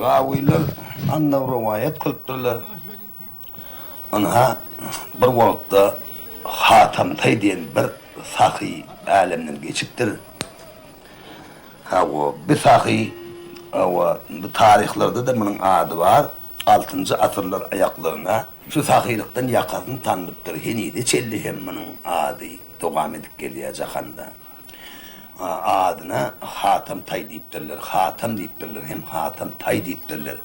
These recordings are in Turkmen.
Rawylar andag rowaýat kylypdyrlar. Ynha, bir wagtda Hatamtaý diýen bir sahy älemden geçipdir. Hawa, bi sahy, hawa, bu taryhlarda-da munuň ady bar, altynjy asyrlar aýaklaryna şu sahylykdan ýakasyny tanypdyr, henize çenli hem munuň ady dowam edip gelýär jahanda. Adyna Hatam Taý diýipdirler. Hatam diýipdirler hem Hatam Taý diýipdirler.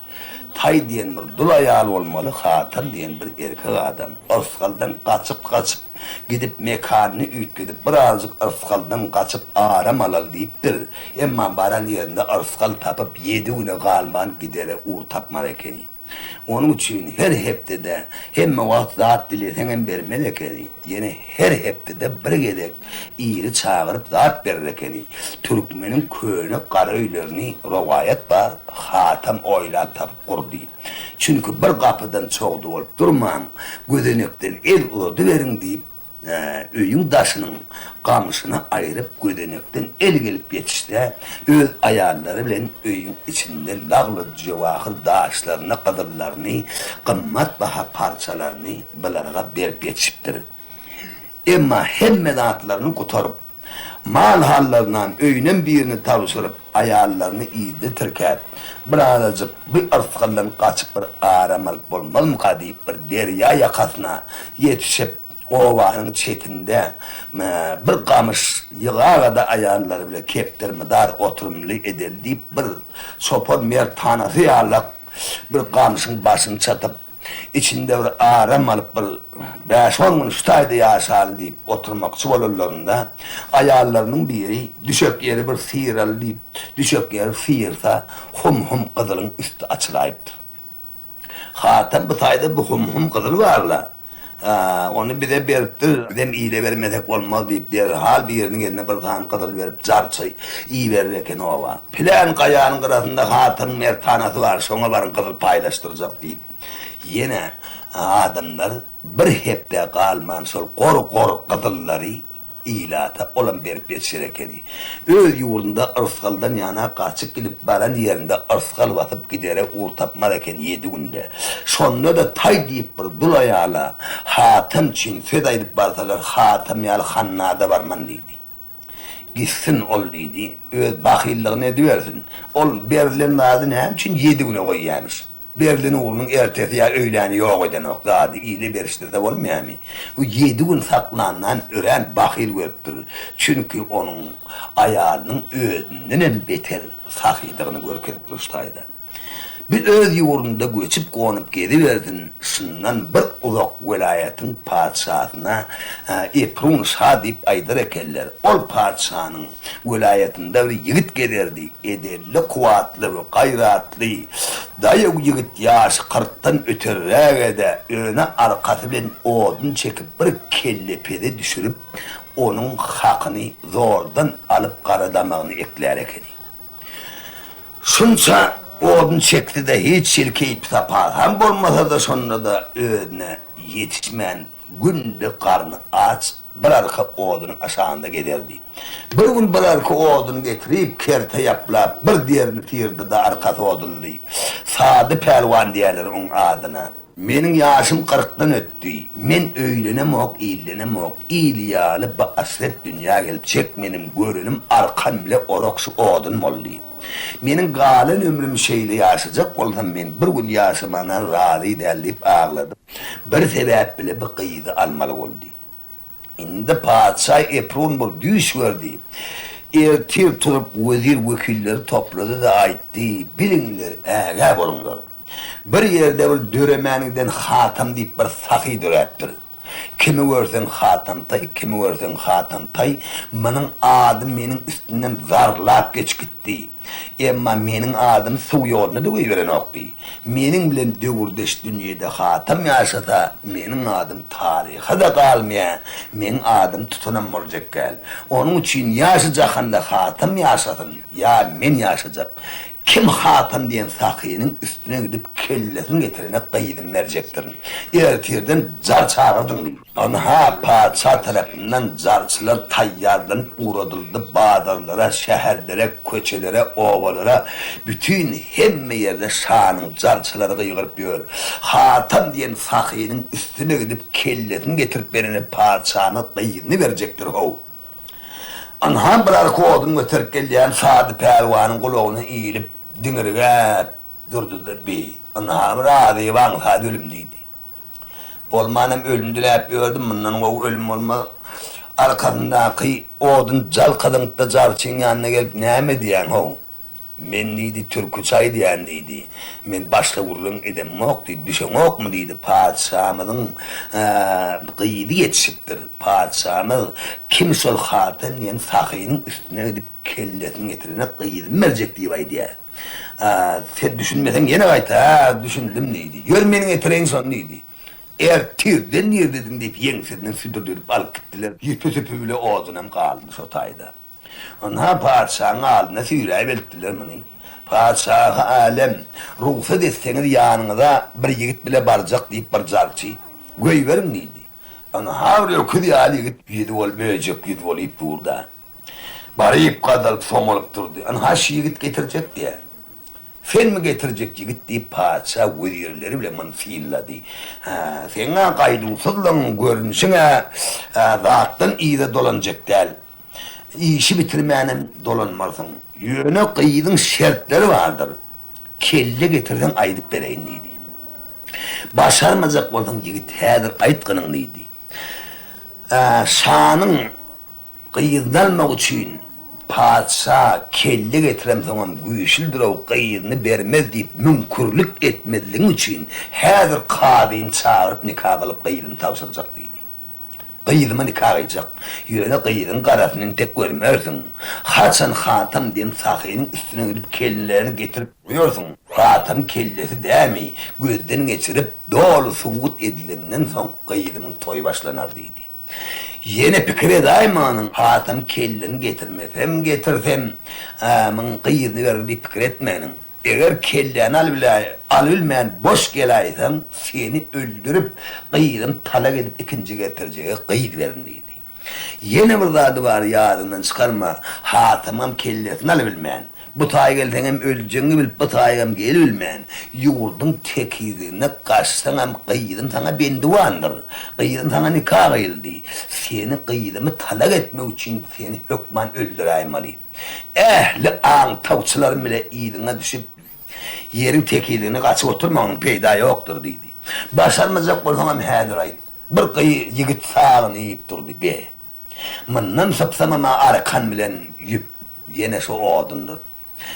Taý diýen bir dul aýal bolmaly, Hatam diýen bir erkek adam. Yrsgaldan gaçyp-gaçyp gidip mekanyny üýtgedip birazjyk yrsgaldan gaçyp aram alaly diýipdir. Emma baran ýerinde yrsgal tapyp ýedi güne galman gidere ugur tapmaz ekeni. Onuň üçin her hepdede hemme wagt zat dileseňem bermez ekeni. Ýene her hepdede bir gezek ili çagyryp zat berer ekeni. Türkmeniň köne gara öýlerini rowaýat bar, Hatam oýlap tapyp gurdy. Çünki bir gapydan çogdy bolup durmaň, gözenekden el uzadyberiň diýip, Öýüň daşynyň gamşyny aýryp, gözenekden el gelip ýetişse, öz aýallary bilen öýüň içinde lagly-jöwahyr daşlaryny, gyzyllaryny, gymmatbaha parçalaryny bularga berip ýetişipdir. Emma hemme zatlaryny gutaryp, Mal-hallarynam, öýünem birine tabşyryp, aýallaryny yzda tirkäp, birazajyk bu yrsgaldan gaçyp bir aram alyp bolmazmyka diýip bir derýa ýakasyna ýetişip, obanyň çetinde bir gamyş ýygaga-da aýallary bile kepder mydar oturymly edeli diýip bir çopan merthanasy ýalak bir gamşyň başyny çatyp, Içinde bir aram alyp bir bäş-on gün şu taýda ýaşaly diýip oturmakçy bolanlarynda, aýallarynyň biri düşek ýeri bir syraly diýip, düşek ýeri syrsa, hum-hum gyzylyň üsti açylaýypdyr. Hatam bu taýda bu hum-hum gyzyl bar-la. Ony bize beripdir, bizem ile bermesek bolmaz diýip, derhal biriniň eline bir sany gyzyl berip, jarçy iberer eken oba. Pylän gaýanyň gyrasynda Hatamyň merthanasy bar, şoňa baryň gyzyl paýlaşdyrjak diýip. Ýene adamlar bir hepdä galman şol gor-gor gyzyllary Ilata olam berip ýetişer ekeni. Öz ýurdunda yrsgaldan ýana gaçyp gidip baran ýerinde yrsgal basyp gidere ugur tapmaz eken ýedi günde. Şonda-da taý diýip bir dul aýala Hatam üçin söz aýdyp barsalar Hatam ýaly hannada barman diýdi. Gitsin ol diýdi. Öz bahyllygyny edibersin. Ol berlen zady näme üçin ýedi güne goýýamyş. Berlen oglunyň ertesi ýa öýläni ýok edenok zady ile berişdirse bolmaýamy? Bu ýedi gün saklandan örän bahyl görüpdir. Çünki onuň aýalynyň özündenem beter sahydygyny görkezipdir şu taýda. Bir öz ýurdunda göçüp-gonup gezibersin, şundan bir uzak welaýatyň patyşasyna Eprun şa diýip aýdar ekenler. Ol patyşanyň Welaýatynda bir ýigit gezerdi. Edelli, kuwwatly we gaýratly, daýaw ýigit ýaşy kyrkdan öterräge-de, öne arkasy bilen odun çekip bir kellepeze düşürip, onuň hakyny zordan alyp gara damagyny eklär ekeni. Şunça odun çekse-de hiç hili keýpi-sapasam bolmasa-da şonda-da özüne ýetişmän Günde garny aç bir arka odunyň aşagynda gezerdi. Bir gün bir arka oduny getirip, kerte ýaplap, bir derini syrdy-da arkasy odunly. Sady pälwan diýerler oň adyna. Meniň ýaşym kyrkdan ötdi. Men öýlenemok, illenemok. Il ýaly bu aşret dünýä gelip çekmenim, görenim arkam bile orak şu odun boldy. Meniň galan ömrüm şeýle ýaşajak bolsam, men bir gün ýaşamana razy däl diýip aglady. Bir sebäp bile bu gyzy almaly boldy. Indi patyşa Eprun bir düýş gördi. Ertir turup wezir-wekilleri toplady-da aýtdy, Biliňler, ägä boluňlar. Bir ýerde bir döremäniňden Hatam diýip bir sahy döräpdir. Kimi görseň Hatamtaý, kimi görseň Hatamtaý, munuň ady meniň üstümden zarlap geçip gitdi. Emma meniň adymy suw ýoluna-da goýberenokdy. Meniň bilen döwürdeş dünýede Hatam ýaşasa, meniň adym taryha-da galmaýar, meň adymy tutanam boljak däl. Onuň üçin ýa şu jahanda Hatam ýaşasyn, ýa men ýaşajak. Kim Hatam diýen sahynyň üstüne gidip kellesini getirene gyzymy berjekdirin. Ertirden jar çagyrdyň diýdi. Ynha, patyşa tarapyndan jarçylar taýýarlanyp ugradyldy, bazarlara, şäherlere, köçelere, obalara, bütin hemme ýerde şanyň jarçylary gygyryp ýör. Hatam diýen sahynyň üstüne gidip kellesini getirip berene patyşamyz gyzyny berjekdir how. Ynha bir arka odun göterip gelýän Sady pälwanyň gulagyna ilip, diňirgäp durdy-da, Bi, ynha bir azyp aňsat ölüm diýdi. Bolmanam ölüm diläp ýördüm, mundan gowy ölüm bolmaz. Arkasyndaky odun jalka zyňyp-da jarçyň ýanyna gelip, Näme edýäň-how? Men diýdi, türküçe aýdýan diýdi. Men başga gürrüň edemok diýdi. Düşeňokmy diýdi, patyşamyzyň gyzy ýetişipdir. Patyşamyz kim şol Hatam diýen sahynyň üstüne gidip kellesini getirene gyzymy berjek diýip aýdýar. Sen düşünmeseň ýene gaýta, hä, düşündim diýdi. Ýör men getireýin şony diýdi. Ertirden nirdediň diýip ýeňsesinden südürdedip alyp gitdiler. Ýüpi-süpi bile odunam galdy şo taýda. Ynha, patyşaň aldyna süýräp eltdiler muny. Patyşahy älem, rugsat etseňiz ýanyňyza bir ýigit bile barjak diýip bir jarçy goýberiň diýdi. Ynha, bir öküz ýaly ýigit ýüzi bol möjek ýüz bolyp dur-da. Baryp gazalyp somalyp durdy. Ynha, şu ýigit getirjek diýýär. Senmi getirjek ýigit diýip patyşa wezirleri bilen muny synlady. Hä, seň-ä gaýduwsyzlygyň, görnüşiň-ä zatdan yza dolanjak däl. Işi bitirmänem dolanmarsyň. Ýöne gyzyň şertleri bardyr. Kelle getirseň aýdyp bereýin diýdi. Başarmajak bolsaň ýigit häzir aýtgynyň diýdi. Şanyň gyzyny almak üçin patyşa kelle getiremsoňam güýçlüdir-ow gyzyny bermez diýip müňkürlik etmezligiň üçin häzir kazyny çagyryp nika gylyp gyzyny tabşyrjak diýdi. Gyzyma nika gyýjak. Ýöne gyzyň garasyny entek görmersiň. Haçan Hatam diýen sahynyň üstüne gidip kellelerini getirip goýarsyň. Hatam kellesi dämi, gözden geçirip, doly subut edilenden soň gyzymyň toýy başlanar diýdi. Ýene pikir edäýmäniň, Hatam kelleni getirmesem, getirsem, myň gyzyny berer diýip pikir etmäniň. Eger kelläni alybilmän boş geläýseň, seni öldürip, gyzyny talak edip ikinji getirjege gyz berin diýdi. Ýene bir zady bar ýadyňdan çykarma, Hatamyňam kellesini alybilmän, bu taý gelseňem öljegiňi bilip bu taýgam gelibilmän, ýurduň tekizligine gaçsaňam gyzym saňa bendiwandyr, gyzym saňa nika gyýyldy, seni gyzymy talak etmek üçin seni hökman öldüräýmeli. Ähli aňtawçylarym bile yzyňa düşüp, ýeriň tekizligine gaçyp oturmagynyň peýda ýokdur, diýdi. Başarmajak bolsaňam häzir aýt. Bir ýigit sagyny iýip durdy. Be, mundan sypsamam-a arkan bilen ýüp, ýene şo odundyr.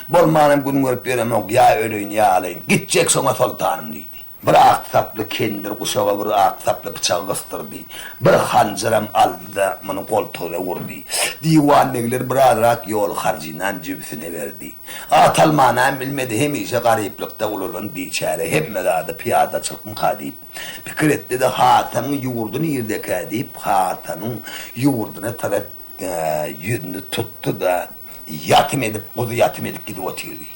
Bolmanam gün görüp ýöremok, ýa öleýin, ýa alaýyn. Gitjek şoňa soltanym, diýdi. Bir ak saply kendir guşaga bir ak saply pyçagy gysdyrdy. Bir hanjaram aldy-da, muny goltugyna urdy. Diwanbegler birazrak ýol harjynam jübüsine berdi. At almanam bilmedi, hemişe garyplykda ulalan biçäre hemme zady pyýadaçylykmyka diýip, pikir etdi-de, Hatamyň ýurdy nirdekä diýip, Hatamyň ýurduna tarap ýüzüni tutdy-da, ýatym edip, guzy ýatym edip gidip otyrdy.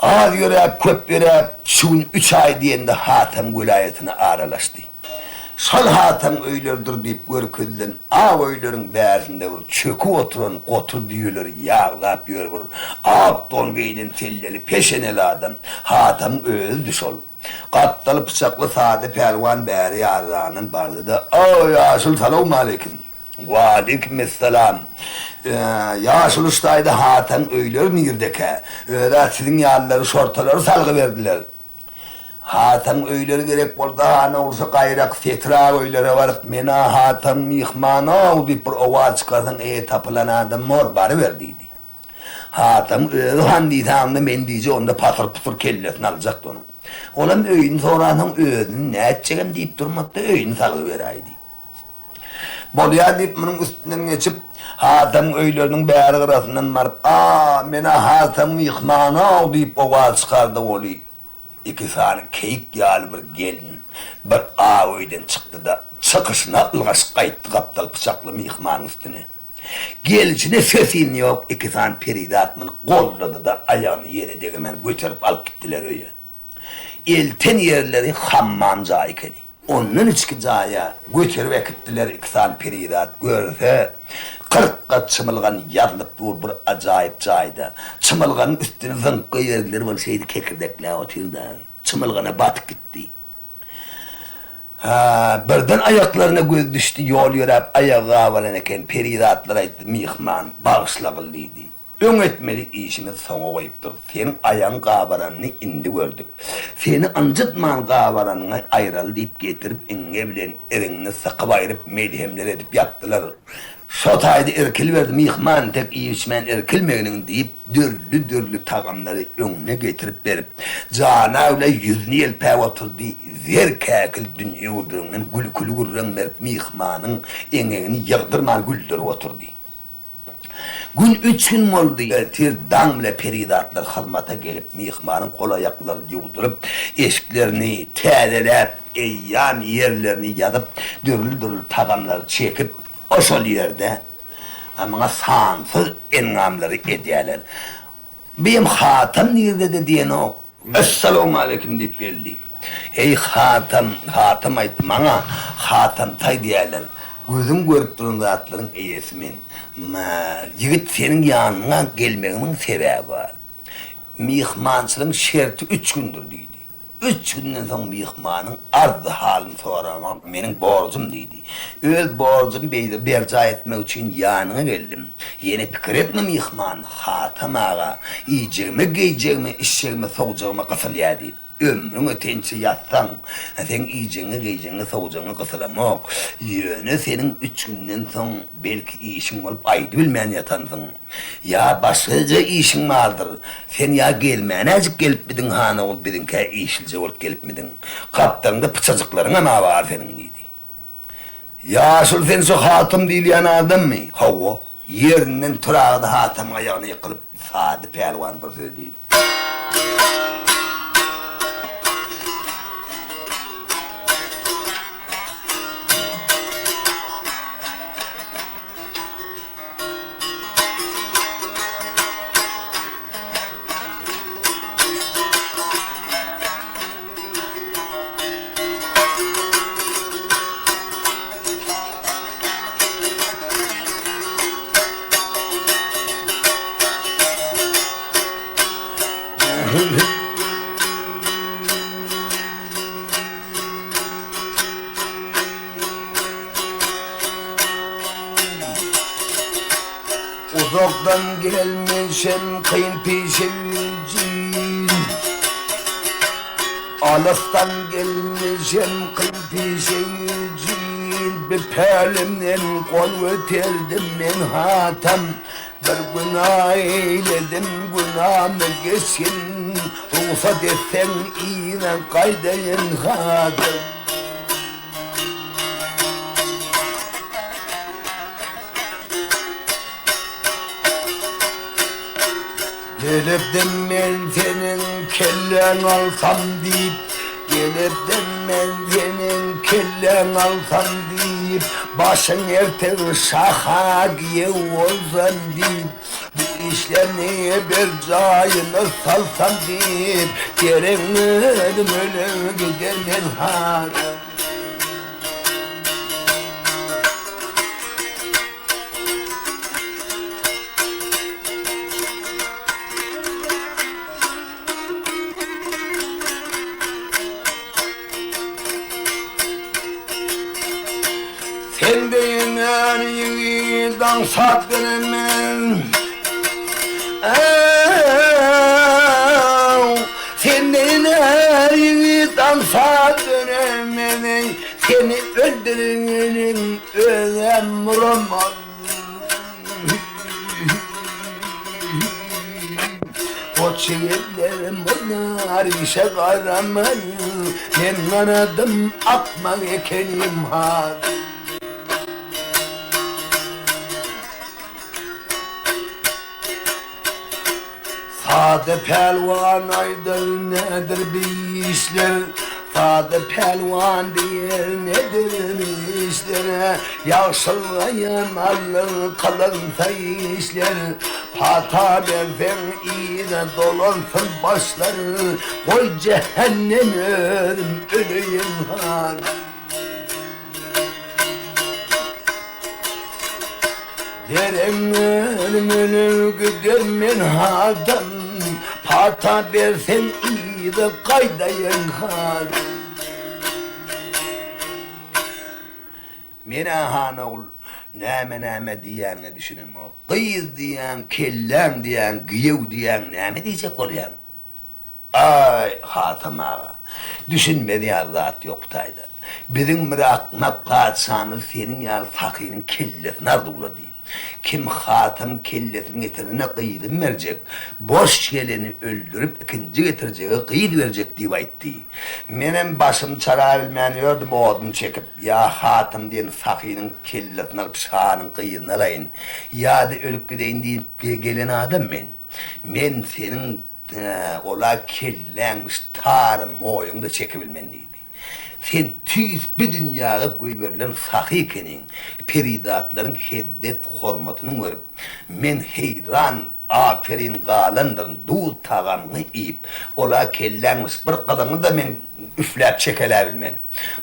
Az ýöräp, köp ýöräp, şu gün üç aý diýende Hatam welaýatyna aralaşdy. Şol Hatam öýleridir diýip görkezilen ak öýleriň bärsinde bir çöküp oturan gotur düýeleri ýaglap ýör bir ak don geýnen selleli peşeneli adam. Hatamyň özüdi şol. Gapdaly pyçakly sada pälwan bäri ýarragyndan bardy-da, Oý, ýaşuly salowmaleýkim! Waleýkimessalam. Ýaşuly ştaýda Hataň öýleri nirdekä? Öz-ä siziň ýalylary şortalary salgy berdiler. Hataň öýleri gerek bolsa han oglusy gaýrak setrak öýlere baryp, Men-ä Hataň myhmany-ow diýip bir owaz çykarsaň eýe tapylan adam bor, baryber diýdi. Hataň özi han diýse onda men diýjek onda pasyr-pusur kellesini aljakdy onuň. Olam öýüni soransoň özüni nätjegem diýip durmady-da öýüni salgy beräýdi. Bolýar diýip, munuň üstünden geçip, Hatamyň öýleriniň bäri gyrasyndan baryp, A, men-ä Hatamyň myhmany-ow diýip owaz çykardy weli, iki sany keýik ýaly bir gelin bir ak öýden çykdy-da, çykyşyna ylgaşyp gaýtdy gapdal pyçakly myhmanyň üstüne. Gelşine söz-üýn ýok, iki sany perizat muny gollady-da, aýagyny ýere degirmän göterip alyp gitdiler öýe. Elten ýerleri hammam jaýy ekeni. Ondan içki jaýa göterip äkitdiler iki sany perizat görse, 40 gat çymylgan ýazylyp dur bir ajaýyp jaýda. Çymylganyň üstüni zyňyp goýberdiler, ol şeýdip kekirdekläp otyr-da, çymylgana batyp gitdi. Hä, birden aýaklaryna göz düşdi, ýol ýöräp aýagy gabalan eken, perizatlar aýtdy, Myhman, bagyşlagyl diýdi. Öň etmeli işimizi soňa goýupdyrys. Seniň aýagyň gabaranyny indi gördük. Seni ynjytman gabaranyňy aýraly diýip getirip iňňe bilen iriňini sykyp aýryp melhemler edip ýapdylar. Şo taýda irkiliberdi myhman tek iýip-içmän irkilmeginiň diýip dürli-dürli tagamlary öňüne getirip berip, janawla ýüzüni ýelpäp oturdy, zer käkil dünýe gürrüňinden gülküli gürrüň berip myhmanyň eňegini ýygdyrman güldürip oturdy. Gün üç gün boldy. Ertir daň bile perizatlar hyzmata gelip, myhmanyň gol-aýaklaryny ýuwduryp, eşiklerini täzeläp, eýýam ýerlerini ýazyp, dürli-dürli tagamlary çekip, oşol ýerde muňa sansyz engamlary edýärler. Bim Hatam nirdede diýenok. Essalawmaleýkim diýip geldi. Eý, Hatam, Hatam aýtdy, maňa Hatam taý diýerler. Gözüň görüp duran zatlaryň eýesi men. Mä, ýigit, seniň ýanyňa gelmegimiň sebäbi bar. Myhmançylygyň şerti üç gündür diýdi. Üç günden soň myhmanyň arzy-halyny soramak meniň borjum diýdi. Öz borjumy berjaý etmek üçin ýanyňa geldim. Ýene pikir etme myhman, Hatam aga, iýjegime, geýjegime, içjegime, sowjagyma gysylýar diýip. Ömrüň ötençe ýatsaň, seň iýjegiňe, geýjegiňe, sowjagyňa gysylamok. Ýöne seniň üç günden soň belki işiň bolup aýdybilmän ýatansyň. Ýa başgaja işiň bardyr. Sen ýa gelmänäjik gelipmidiň han ogul biziňkä işlije bolup gelipmidiň. Gapdalyňda pyçajyklaryňam-a bar seniň diýdi. Ýaşuly sen şo Hatam diýilýän adammy? Hawa. Ýerinden turaga-da Hatamyň aýagyna ýykylyp, Sady pälwan bir söz diýdi. Uzakdan gelmişem kyn pişe üçin Alysdan gelmişem kyn pişe üçin Bir pälimden gol göterdim men hatam Bir günä eýledim günämi geçgin Rugsat etseň yza gaýdaýyn hatam. Gelipdim men seniň kelläň alsam diýip, Gelipdim men seniň kelläň alsam diýip, Başyň ertir şaha giýew bolsam diýip, Bu işlerni bir jaýyna salsam diýip, Geregiň özüm öle gidermen haram. Sen deýin är ýigit aňsat gelenmen. Sen deýin är ýigit aňsat dönemez. Seni öldüreniň özem muramaz. Goç ýigitler mydar işe garamaz, Men ganadym akmak ekenim has. Sada pälwan aýdar nedir bi işler, Sada pälwan diýer nedir bi işler. işler, Ýagşylyga ýamanlyk kylynsa işler, Pata berseň yza dolansyn başlar, Goý jähennem özüm öleýin han. Dereň ölüm ölüp gider men hatam, Pata berseň yza gaýdaýyn han. Men-ä han ogul, näme-näme diýýäniňe düşünemok. Gyz diýýäň, kelläň diýýäň, giýew diýýäň, näme diýjek bolýaň? Aý, Hatam aga, düşünmez ýaly zat ýok bu taýda. Biziň bir akmak patyşamyz seniň ýaly sahynyň kellesini arzuwlady. Kim Hatamyň kellesini getirene gyzyny berjek, boş geleni öldürip ikinji getirjege gyz berjek diýip aýtdy. Menem başymy çarabilmän ýördüm odun çekip, ýa Hatam diýen sahynyň kellesini alyp şanyň gyzyny alaýyn, ýa-da ölüp gideýin diýip gelen adam men. Men seniň Hä, ol-a kelläňmiş, tary moýuňy-da çekibilmen diýdi. Sen tüýs bi dünýäge goýberilen sahy ekeniň, perizatlaryň hezzet-hormatyny görüp, men heýran, aperin galandyryn, duz-tagamyňy iýip, ol-a kelläňmiş, bir gylyňy-da men üfläp çekeläbilmen.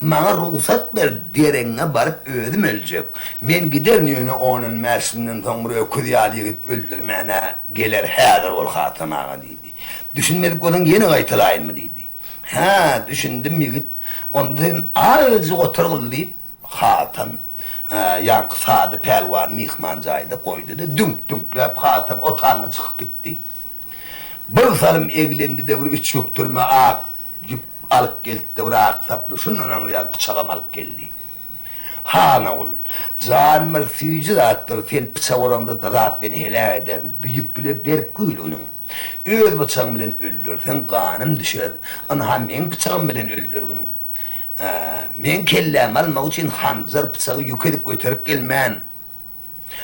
Maňa rugsat ber, deregiňe baryp özüm öljek. Men giderin, ýöne on-on bäş günden soň bir öküz ýaly ýigit öldürmäne geler, häzir bol Hatam aga diýdi. Düşünmedik bolsaň ýene gaýtalaýynmy diýdi. Hä, düşündim ýigit, onda sen azajyk oturgyl diýip, Hatam ýaňky sada pälwany myhman jaýda goýdy-da, düňk-düňkläp Hatam otagyna çykyp gitdi. Bir salym eglendi-de bir üç bükdürme ak Ýüp alyp geldi-de bir ak saply şundan aňry ýaly pyçagam alyp geldi. Han ogul, jan bir süýji zatdyr, sen pyçak uraňda dyzap meni heläk ederin, bu ýüp bile berk güýlüginiň. Öz pyçagyň bilen öldürseň ganym düşer, ynha meň pyçagym bilen öldürginiň. Meň kellämi almak üçin hanjar pyçagy ýük edip göterip gelmän.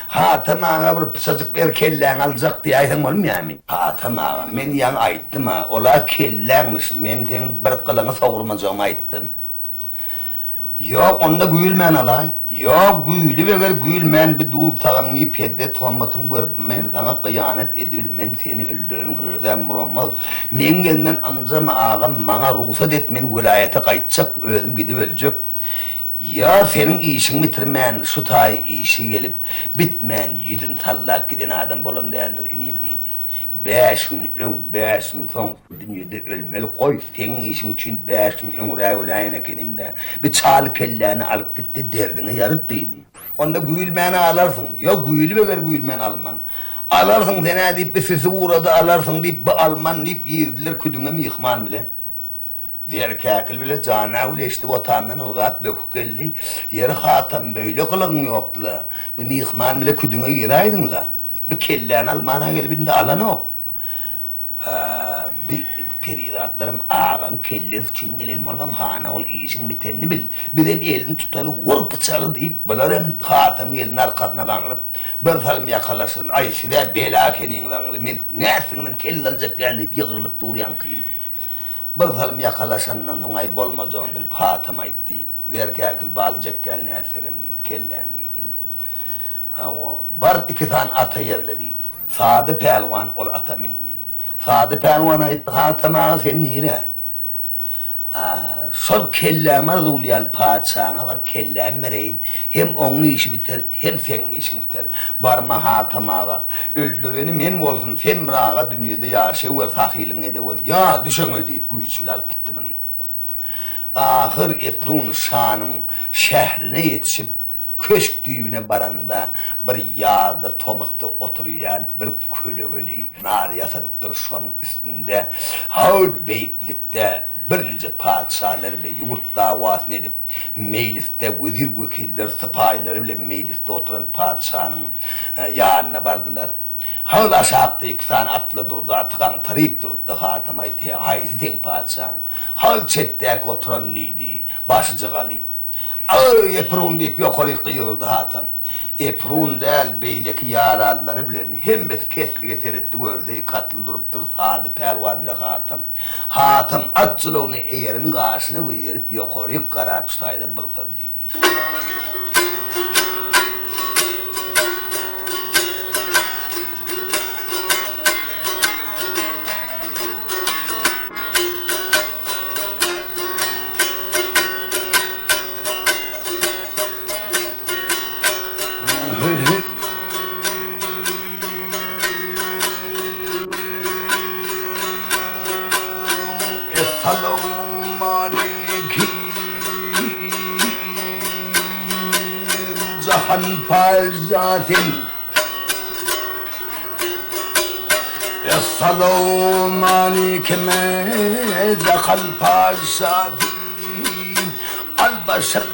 Hatam aga bir pyçajyk ber kelläňi aljak diýäýseň bolmaýamy? Hatam aga, men ýaňy aýtdym-a, ol-a kelläňmiş, men seň bir gylyňy sogurmajagymy aýtdym. Ýok, onda güýlmän alaý. Ýok, güýlüp eger güýlmän bi duz-tagamyňy iýip hezzet-hormatyňy görüp, men saňa gyýanat edibilmen, seni öldüreniň özem Muramaz. Meň elimden ynjama agam, maňa rugsat et, men welaýata gaýtjak, özüm gidip öljek. Ýa seniň işiňi bitirmän şu taý işi gelip bitmän ýüzüni sallap giden adam bolan däldir inim diýdi. Bäş gün öň bäş gün soň şu dünýede ölmeli goý seň işiň üçin bäş gün öňräk öläýen ekenimdä. Bir çal kelläni alyp gitde derdiňe ýaryt diýdi. Onda güýlmäni alarsyň. Ýok güýlüp eger güýlmän alman. Alarsyň sen-ä diýip bir süsüp ugrady alarsyň diýip bir alman diýip girdiler küdüňe myhman bilen. Zerkäkil bile Janagül eşidip otandan ylgap böküp geldi, Ýeri Hatam, beýle gylygyň ýokdy-la. Bir myhman bile küdüňe giräýdiň-la. Bir kelläni almana gelip indi alanok. Hä, bi perizatlaram agaň kellesi üçin gelen bolsaň, hana ol işiň bitenini bil. Bizem elini tutaly, wur pyçagy diýip, bular hem Hatamyň elini arkasyna gaňryp, bir salym ýakalaşdylar. Aý, siz-ä bela ekeniňiz aňry, men nätseňizem kelle aljak däl diýip ýygrylyp dur ýaňky. Bir salym ýakalaşandan soň aý bolmajagyny bilip Hatam aýtdy, Zerkäkil balyjak gel nätsegem diýdi, kelläni diýdi. Hawa, bar iki sany ata ýerle diýdi. Sady pälwan ol ata mindi. Sady pälwan aýtdy, Hatam aga sen nirä? Şol kellämi arzuwlaýan patyşaňa baryp kellämi bereýin, hem oň işi biter, hem seň işiň biter. Barma Hatam aga, öldüreni men bolsun, sen bir aga dünýede ýaşawer, sahylygyňy edewer, ýa düşeňe diýip güýç bile alyp gitdi muny. Ahyr Eprun şanyň şährine ýetişip, Köşk düýbüne baranda bir ýazda tomusda oturýan bir kölegeli nar ýasadypdyr, şonuň üstünde haý beýiklikde birnije patyşalar bile ýurt dawasyny edip, meýlisde wezir-wekiller sypaýylary bile meýlisde oturan patyşanyň ýanyna bardylar. Hal aşakda iki sany atly durdy, aty gaňtaryp durupdy, Hatam aýtdy, Haýsy seň patyşaň? Hal çetdäki oturan diýdi, başy jygaly. Aý, Eprun! diýip, ýokaryk gygyrdy Hatam. Eprun däl, beýleki ýaranlary bilen hemmesi peslige seretdi, görse, iki atly durupdyr, Sady pälwan bile Hatam. Hatam at jylawyny eýeriň gaşyna goýberip, ýokaryk garap, şu taýda bir söz diýdi. Essalawmaleýkim Jahan paýza sen. Essalawmaleýkim Jahan paýza sen. Al başym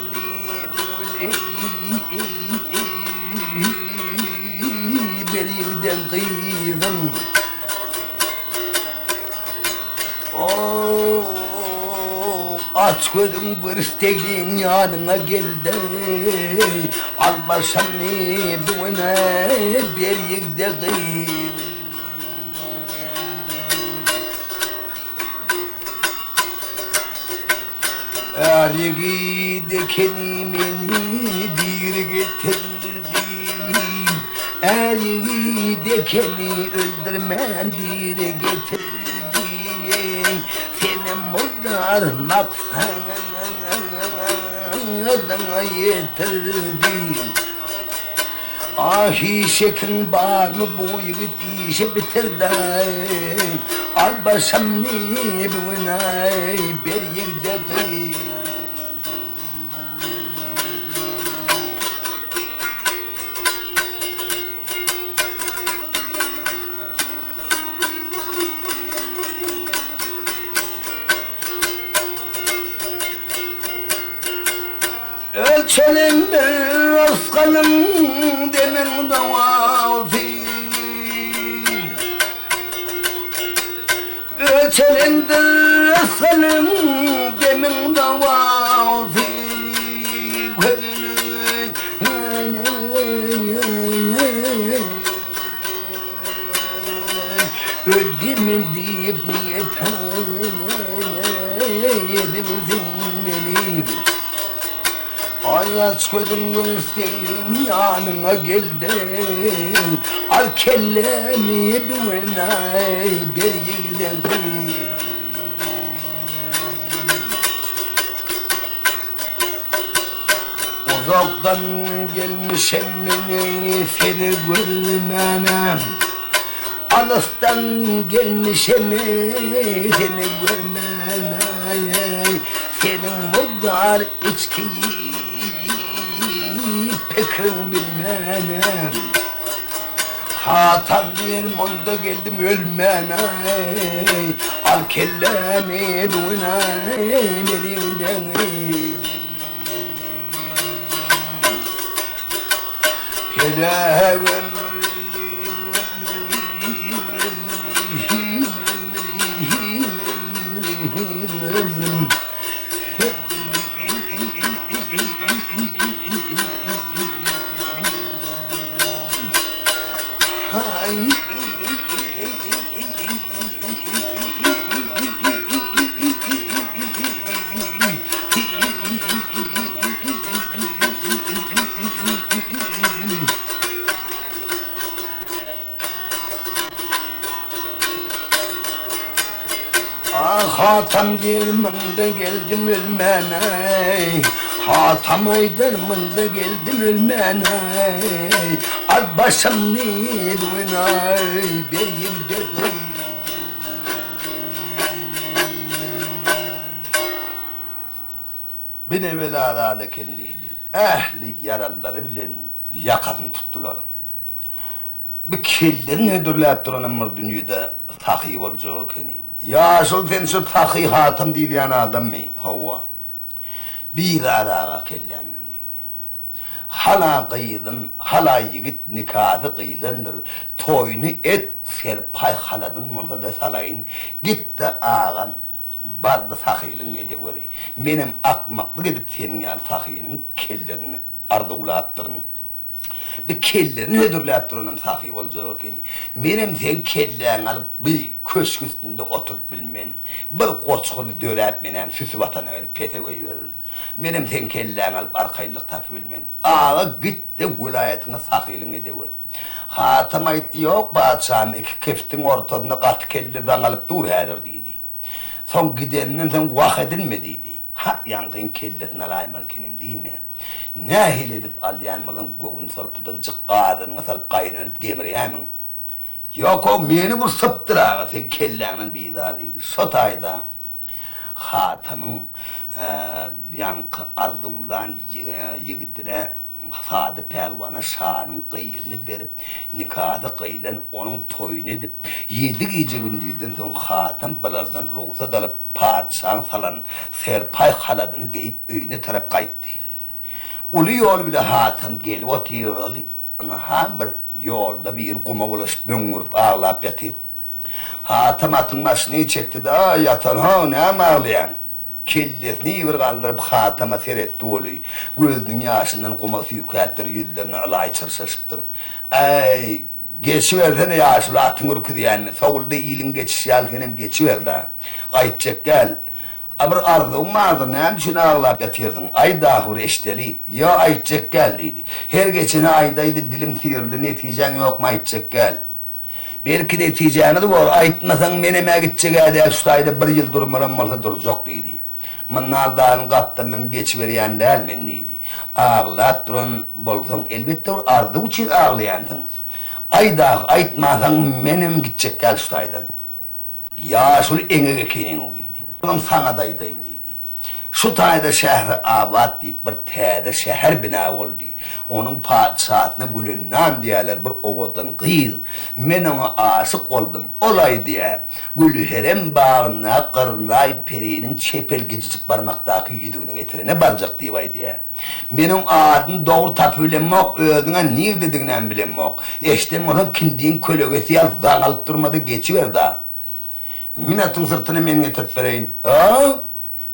bir ýigden gyzyň. Aç gözüň görstegin ýanyňa geldi. Al başyny bigünä ber ýigde gyz. Är ýigit ekeni meni diri getirdi. Är ýigit ekeni öldürmän diri getirdi. Senem murdar maksadyňa ýetirdi. Ahy şekiň barmy bu ýigit işi bitirdaý al başymny bigünäý ber ýigde gyz. Ölçelendir rysgalyň demiň dowasy. Ölçelendir rysgalyň demiň dowasy. Öldüm diýip niýet edipsiň meni. Aý aç gözüň gösterin ýanyňa geldim. Al kellämi bigünäý ber ýigide gyz. Uzakdan gelmişem men seni görmäne. Alysdan gelmişem seni görmäne. Seniň murdar içki pikriň bilmäne. Hatam diýen munda geldim ölmäne. Al kellämi bigünä meniňden. Hatam diýer munda geldim ölmäne, Hatam aýdar munda geldim ölmäne, Al başymny duýnaý ber ýigde gyz. Bir nebela zat eken diýdi. Ähli ýaralylary bilen ýakasyny tutdular. Bir kellesini hödürläp duranam bir dünýede sahy boljak ekeni. Ýaşuly sen şu Sahy Hatam diýilýän adammy? Hawa. Bizar aga kelläňden diýdi. Hala gyzym, hala ýigit nikasy gyýlandyr. Toýuny et, serpaý haladyň bolsa-da salaýyn. Git-de agam, bar-da sahylygyňy edeweri. Menem akmaklyk edip seniň ýaly sahynyň kellesini arzuwlapdyryn. Bir kellesini hödürläp duranam sahy boljak ekeni. Menem seň kelläňi alyp bi köşk üstünde oturyp bilmen. Bir goçgyz döräp menem süsüp atana gelip pese goýberer. Menem seň kelläňi alyp arkaýynlyk tapyp bilmen. Aga git-de welaýatyňa sahylygyňy edewer. Hatam aýtdy, Ýok, patyşahym, iki keftiň ortasynda gaty kelle daňalyp dur häzir diýdi. Soň gidenden soň wah edinme diýdi. Ha, ýaňkyň kellesini alaýmaly ekenim diýme. Nähili edip alýan bolsaň göwün solpudan jyk gazanyňa salyp gaýnadyp gemirýämiň? Ýok-ow, meni bir sypdyr aga, seň kelläňden bizar diýdi. Şo taýda. Hatamyň ýaňky arzuwlan ýigidine Sady pälwana şanyň gyzyny berip, nikasy gyýlan, onuň toýuny edip, ýedi gije-gündizden soň Hatam bulardan rugsat alyp, patyşaň salan serpaý-haladyny geýip öýüne tarap gaýtdy. Uly ýol bile Hatam gelip otyraly, ynha bir ýolda biri guma bulaşyp möňňürip aglap ýatyr. Hatam atyň başyny çekdi-de, Aý, ýatan-how, näme aglaýaň? Kellesini bir galdyryp Hatama seretdi weli, gözüniň ýaşyndan guma süýkäpdir, ýüzlerine ylaý çyrşaşypdyr. Äý, geçibersene ýaşuly, atyňy ürküzýänmi? Sowulda iliň geçişi ýaly senem geçiber-dä. Aýtjak gel. A bir arzuwyň bardyr, näme üçin aglap ýatyrsyň? Aýt ahyry, eşideli. Ýo, aýtjak gel, diýdi. Her geçene aýdaýdy, dilim syryldy, netijäň ýokmy, aýtjak gel. Belki netijämiz bor, aýtmasaň menem-ä gitjeg-ä däl, şu taýda bir ýyl durmalam bolsa durjak diýdi. Mynnal dagyň gapdalyndan geçiberýän däl men diýdi. Aglap duran bolsaň, elbetde bir arzuw üçin aglaýansyň. Aýt ahy, aýtmasaň menem gitjek däl şu taýdan. Ýaşuly eňek ekeniň-ow diýdi. Onuň saňa-da aýdaýyn diýdi. Şu taýda Şähri-abat diýip bir täze şäher bina boldy. Onuň patyşasyna Gülennam diýýärler, bir owadan gyz. Men oňa aşyk boldum. Ol aýdýar, Gülherem bagyndaky Gyrlaý periniň çep el gijijik barmakdaky ýüzügini getirene barjak diýip aýdýar. Men oň adyny dogry tapybilemok, özüniň-ä nirdediginem bilemok. Eşiden bolsaň kindiň kölegesi ýaly zaňalyp durma-da geçiber-da. Min atyň syrtyna men getirip bereýin. A?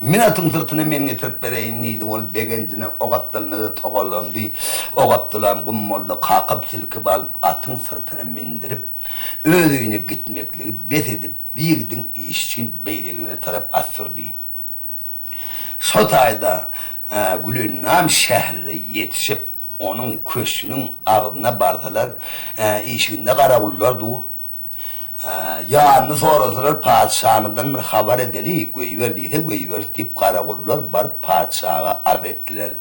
Min atyň syrtyna men getirip bereýin, diýdi. Ol begenjine o gapdalyna-da togalandy. O gapdalam gum boldy. Kakap silkip alyp, atyň syrtyna mindirip, öz öýüne gitmekligi bes edip, bir ýigidiň işi üçin beýleligine tarap at sürdi. Şo taýda Gülennam şährine ýetişip, onuň köşgüniň agzyna barsalar, işiginde garawullar dur. Ýanyny sorasalar, Patyşamyzdan bir habar edeli, goýber diýse, goýberis diýip, garawullar baryp patyşaga arz etdiler.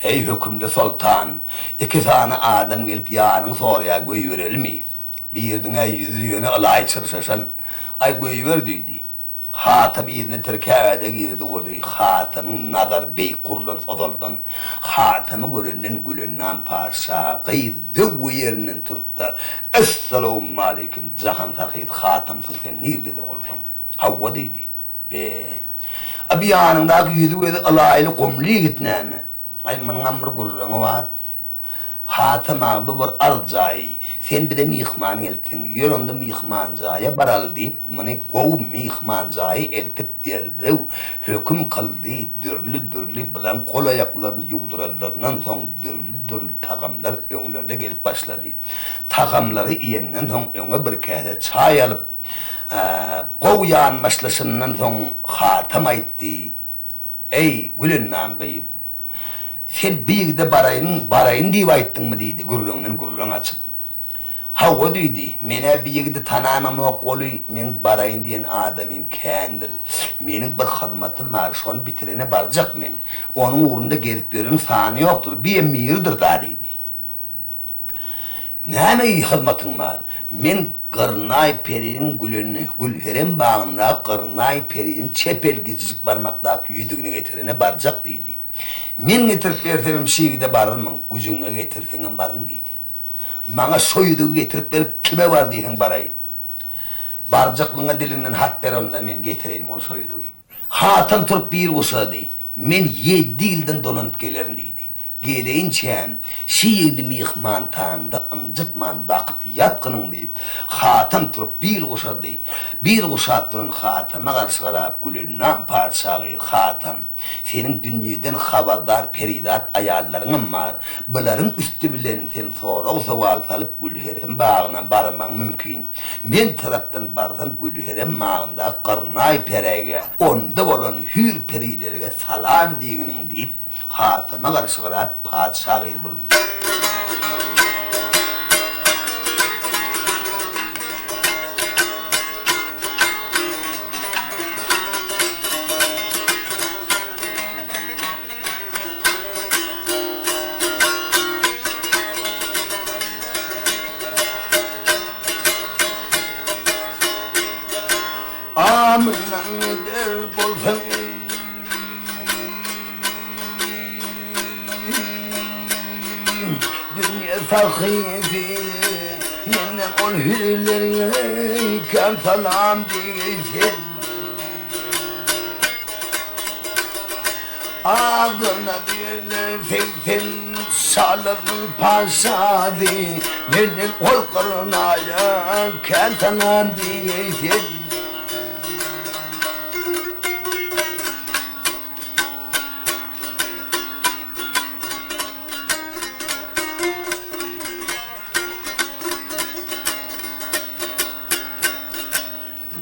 Eý, hökümli soltan, iki sany adam gelip ýanyňy soraýar, goýberelimi? Biriniň-ä ýüzi ýöne ylaý çyrşaşan. Aý, goýber diýdi. Hatam yzyna tirkäge-de girdi weli, Hatamyň nazary beýik gurlan ozaldan. Hatamy görenden Gülennam patyşa gyz zöwwe ýerinden turupda, Essalawmaleýkim, jahan sahysy Hatamsyň sen, nirdede bolsaň? Hawa diýdi. Be. A bu ýanyňdaky ýüzi-gözi ylaýyly gumly ýigit näme? Aý, munuňam bir gürrüňi bar. Hatam aga, bu bir arz jaýy. Sen bize myhman gelipsiň. Ýör onda myhman jaýa baraly diýip, muny gowy myhman jaýa eltip derrew höküm kyldy. Dürli-dürli bilen gol-aýaklaryny ýuwduranlaryndan soň dürli-dürli tagamlar öňlerine gelip başlady. Tagamlary iýenden soň öňe bir käse çaý alyp, gowy ýanbaşlaşanyndan soň Hatam aýtdy, Eý, Gülennam gyz! Sen bi ýigide baraýyn, baraýyn diýip aýtdyňmy? diýdi, gürrüňden gürrüň açyp. Hawa, diýdi, men-ä bi ýigidi tanamamok weli, meň baraýyn diýen adamym kändir. Meniň bir hyzmatym bar, şony bitirene barjak men. Onuň ugrunda gezip ýöreniň sany ýokdur, biem biridir-da, diýdi. Näme hyzmatyň bar? Men Gyrnaý periniň güleni, Gülherem bagyndaky Gyrnaý periniň çep el gijijik barmakdaky ýüzügini getirene barjak diýdi. Men getirip bersemem şi ýigide bararmyň, güjügiňe getirseňem baryn diýdi. Maňa şo ýüzügi getirip berip kime bar diýseň baraýyn. Barjaklygyňa diliňden hat ber onda men getireýin ol şo ýüzügi. Hatam turup bir guşady. Men ýedi ýyldan dolanyp gelerin diýdi. Geleýinçäm, şi ýigdi myhman tamda ynjytman bakyp ýatgynyň diýip, Hatam turup bil guşady. Bil guşap duran Hatama garşy garap, Gülennam patyşa gyz, Hatam, seniň dünýeden habardar perizat aýallaryňam bar. Bularyň üsti bilen sen sorag-sowal salyp Gülherem bagyna barmagyň mümkin. Men tarapdan barsaň Gülherem bagyndaky Gyrnaý peräge, onda bolan hüýr-perilerge salam diýginiň diýip, Hatama garşy garap, patyşa gyz boldy. Amynan. diýenler bolsaň eý. Dünýe sahysy menden ol hüýrleriňe kän salam diýgeý sen. Adyna diýerler 80 şalaryň paşasy menden ol gyrnaýa kän salam diýgeý sen.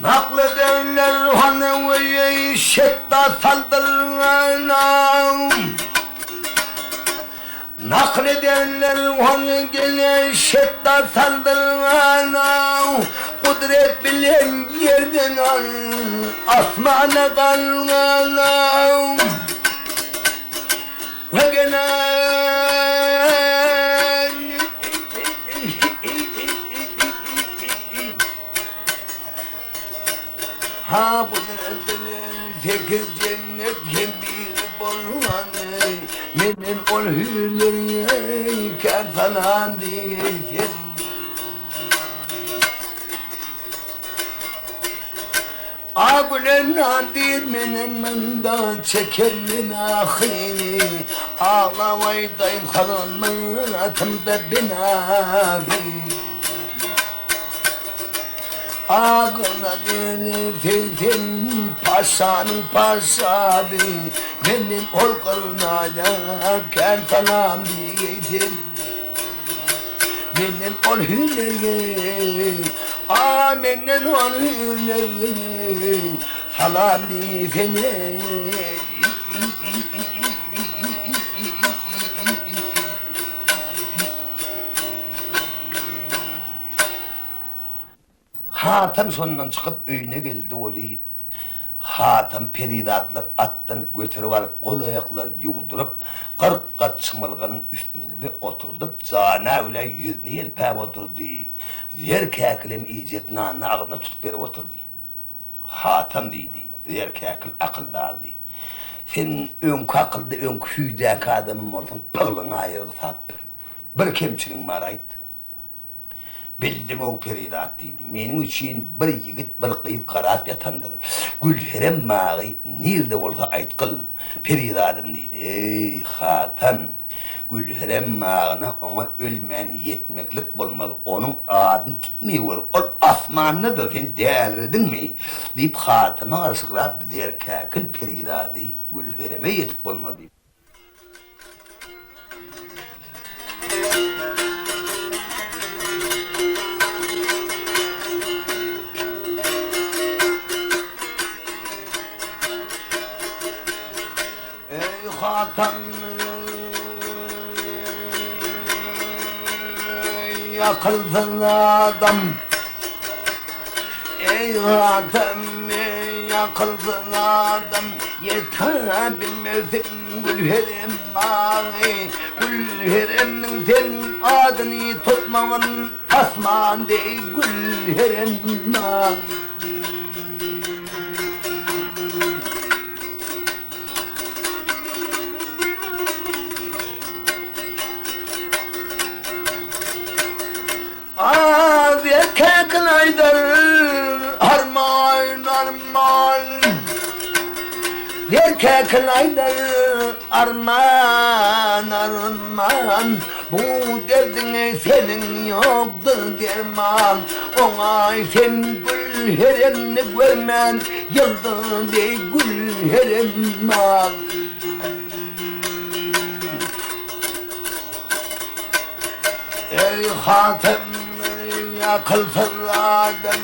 Nakl ederler hany şetda saldyrana. Nakl ederler hany gelen şetda saldyrana. Kudret bilen ýerden asmana galgana. We gelen Ha gudrat bilen sekiz jennet hem biri bolany, Menden ol hüýrlerge kän salam diýgeý sen. A gülen nan diýr menen munda çeken men ahyny, Aglap aýdaýyn hyzmatymda binazy. Agyna geler 80 paşanyň paşasy, Menden ol gyrnaýa kän salam diýgeý sen. Menden ol hünerge, a menden ol hünerge salam diýsene. Hatam şondan çykyp öýüne geldi weli, Hatam perizatlar atdan göterip alyp gol-aýaklaryny ýuwduryp, 40 gat çymylganyň üstünde oturdyp, jana-güle ýüzüni ýelpäp oturdy. Zer käkilem iýjek nanyny agzyna tutup berip oturdy. Hatam diýdi, Zer käkil akyldardy. Sen öňki akylda, öňki hüýdäki adamym bolsaň, pyglyňy aýyrgysapdyr. Bir kemçiligiň bar aýt. Bildiň-ow perizat diýdi. Meniň üçin bir ýigit, bir gyz garap ýatandyr. Gülherem magy nirde bolsa aýtgyl, perizadym diýdi. Eý, Hatam, Gülherem magyna oňa ölmän ýetmeklik bolmaz. Onuň adyny tutmaýwer, ol asmandadyr, sen dälirediňmi? diýip, Hatama garşygrap Zerkäkil perizady Gülhereme ýetip bolmaz diýip. Eý Hatam eý akylsyz adam Eý Hatam eý akylsyz adam Ýete bilmersiň Gülherem maňy Gülheremniň sen adyny tutmagyn Asman deý Gülherem maňy. Az erkek aýdar arman arman Erkek aýdar arman arman Bu derdiňe seniň ýokdur derman Oňa sen gül heremni görmän Ýyldyz deý gül herem mal. Eý Hatem, akylsyz adam!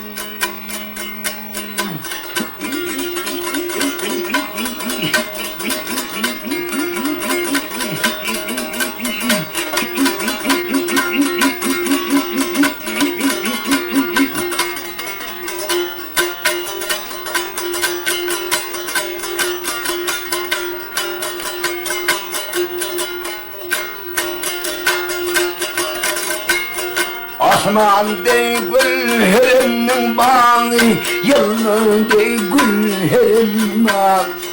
Çaman deý gül heremniň bagy, Ýyldyz deý gül heremniň bagy.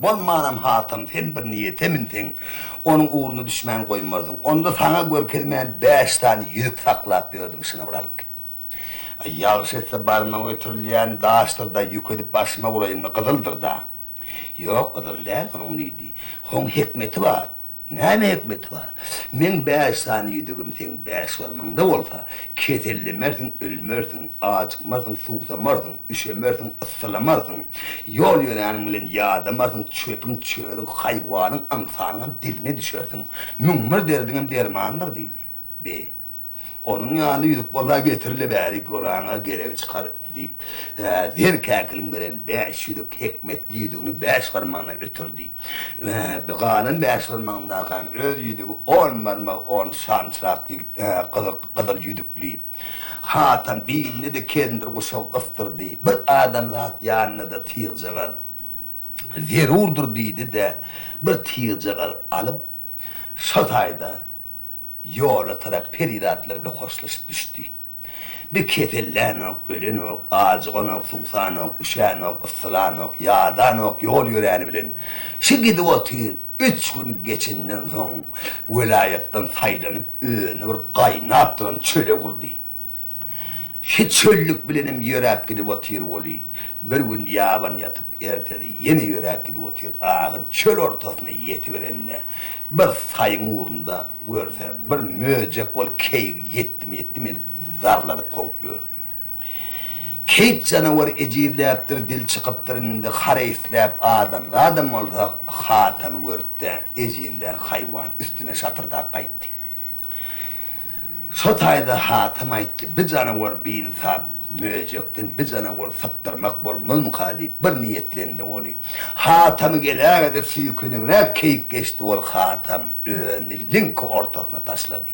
Bolmanam hatam sen bir niýete münseň, onuň ugruna düşmän goýmarsyň. Onda saňa görkezmän bäş sany ýüzük saklap ýördüm, şuny bir alyp git. Aý, ýagşy etse barmagyňa ötürilýän daşdyr-da, ýük edip başyma uraýynmy, gyzyldyr-da. Ýok, gyzyl däl onuň diýdi. Hoň hikmeti bar. Näme hikmeti bar? Meň bäş sany ýüzügim seň bäş barmagyňda bolsa, kesellemersiň, ölmersiň, ajykmarsyň, suwsamarsyň, üşemersiň, yssylamarsyň, ýol ýöräniň bilen ýadamarsyň, çöpüň, çörüň, haýwanyň, ynsanyňam diline düşersiň. 1001 derdiňem dermanydyr diýdi. Be. Onuň ýaly ýüzük bolsa getir-le bärik, oraňa geregi çykar, diýip, zer käkiliň beren bäş ýüzük hikmetli ýüzügini bäş barmagyna ötürdi. Galan bäş barmagyndakam öz ýüzügi on barmagy on şamçyrak gyzyl ýüzükli. Hatam biline-de kendir guşagy gysdyrdy. Bir adamzat ýanyna-da tygjagaz zerurdyr diýdi-de, bir tygjagaz alyp, şo taýda Ýola tarap perizatlar bile hoşlaşyp düşdi. Bir kesellänok, ölenok, ajyganok, suwsanok, üşänok, yssylanok, ýadanok, ýol ýöräni bilen şi gidip otyr. Üç gün geçenden soň welaýatdan saýlanyp özüni bir gaýnap duran çöle urdy. Şi çöllük bilenem ýöräp gidip otyr weli, bir gün ýaban ýatyp, ertesi ýene ýöräp gidip otyr, ahyr çöl ortasyna ýetiberende, bir saýyň ugrunda görse, bir möjek bolup keýigi ýetdim-ýetdim edip zarladyp kowup ýör. Keýik janawar ejizläpdir, dil çykypdyr, indi haraý isläp adamzadam bolsa Hatamy görüp-de ejizlän haýwan üstüne şatyrdap gaýtdy. Şo taýda Hatam aýtdy, Bi janawar biýnsap möjekden bi janawary sypdyrmak bolmazmyka diýip, bir niýetlendi ony. Hatamy geläge-de süýkenigräk keýik geçdi, ol Hatam özüni liňki ortasyna taşlady.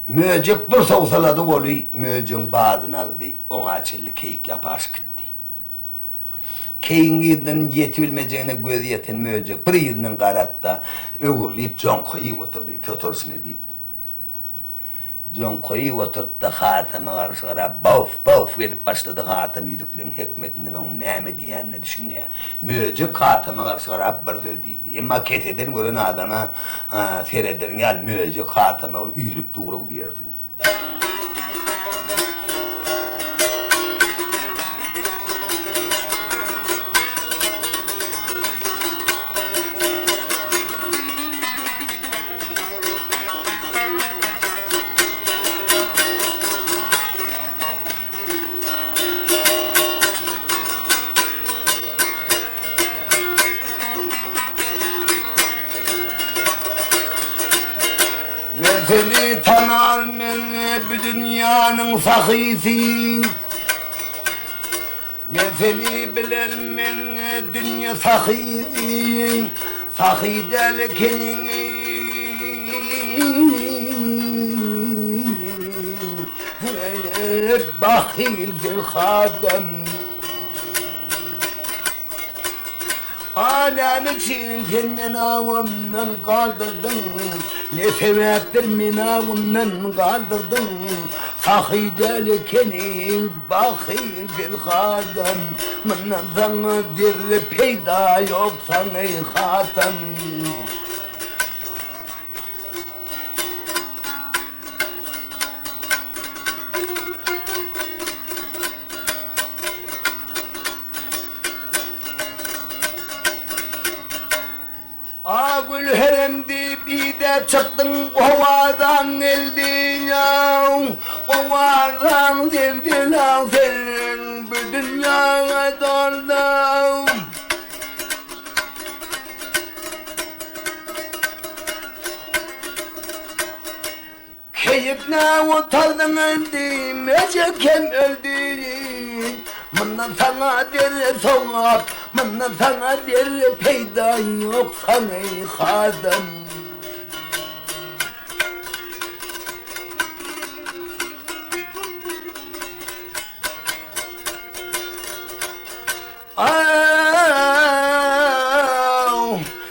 Möjek bir sowsalady ony, möjegiň badyny aldy, oňa çenli keýik ýapaşyp gitdi. Keýigiň yzyndan ýetibilmejegine gözi ýeten möjek bir yzyndan garady-da, öwrülip joňkaýyp oturdy, Toturşyny diýip. Joňkaýyp oturyp-da, Hatama garşy garap, Bawf, bawf edip başlady. Hatam ýüzükleň hikmetinden onuň näme diýýänine düşünýär. Möjek Hatama garşy garap bir söz diýdi. Emma keseden gören adama serederiň ýaly möjek Hatama bir üýrüp dur-ow diýersiň. Men seni tanar men bu dünýäniň sahysy Men seni biler men dünýe sahysy Sahy däl ekeniň Bahyl sen hadam A näme üçin sen meni awamdan galdyrdyň? Ne sebäpdir meni awamdan galdyrdyň? Sahy däl ekeniň, bahyl sen hadan, Mundan saňa zerre peýda ýok saňa hatam. A gül herem diýip idäp çykdyň owazaň geldi ýaw owazaň geldi-law sen bu dünýäge doldy. Keýik nä otardyň indi, Möjek hem öldi. Mundan saňa zerre sogap, mundan saňa zerre peýda ýok saňa Hatam. Aw,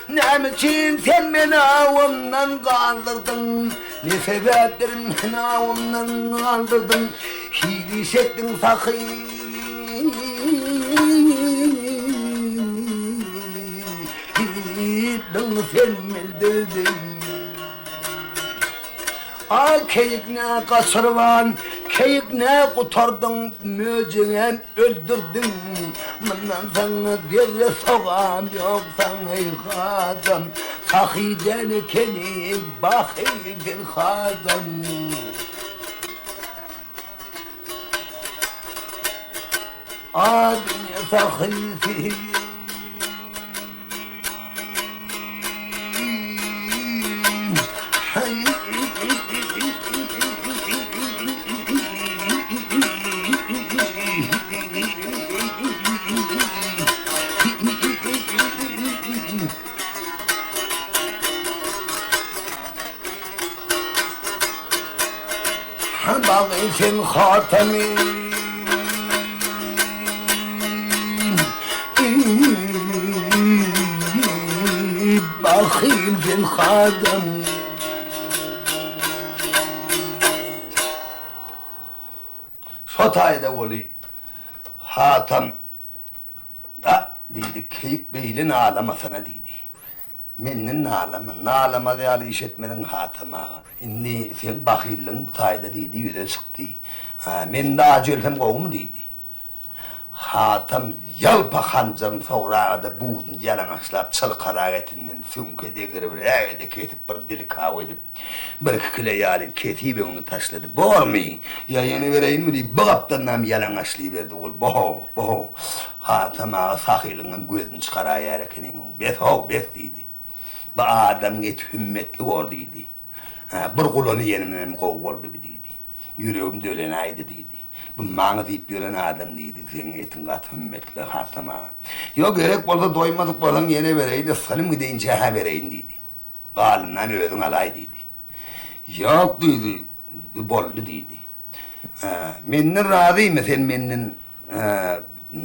näme üçin sen meni awymdan galdyrdyň? Ne sebäpden meni awymdan galdyrdyň? Hili iş etdiň sahy. Lygyňy sen bildirdiň. A keýik nä gaçyrban, keýik nä gutardyň, möjegem öldürdiň. Mundan saňa zerre sogap ýok saňa eý Hatam. Sahy däl ekeniň, bahyl sen Hatam. A dünýe sahysy. Bagy sen hatamy Bahyl sen hatam. Şo taýda weli Hatam Da, diýdi, keýik beýle nalamasana diýdi. Menden nalama, nalamaz ýaly iş etmediň Hatam aga. Indi seň bahyllygyň bu taýda diýdi, ýüze çykdy. Ha, men-de ajy ölsem gowumy diýdi. Hatam ýalpa hanjaryny sograga-da buduny ýalaňaçlap çylkarak etinden süňke degiribräge-de kesip bir dilkaw edip, Bir-iki kile ýaly kesip öňüne taşlady. Bormy? Ýa ýene bereýinmi? diýip, bir gapdalynam ýalaňaçlyberdi. Ol, Bo-how, bo-how, Hatam aga sahylygyňam gözüni çykaraýar ekeniň-ow. Bes-how, bes diýdi. Bu adamyň eti hümmetli bor diýdi. Hä, bir gulany iýenimem gowy boldy bi diýdi. Ýüregim dölenäýdi diýdi. Bu maňa diýip ýören adam diýdi, seň etiň gaty hümmetli, Hatam aga. Ýok, gerek bolsa doýmadyk bolsaň ýene bereýin, ysgynym gideýinçä-hä bereýin diýdi. Galyndan özüň alaý diýdi. Ýok diýdi, boldy diýdi. Menden razymy sen menden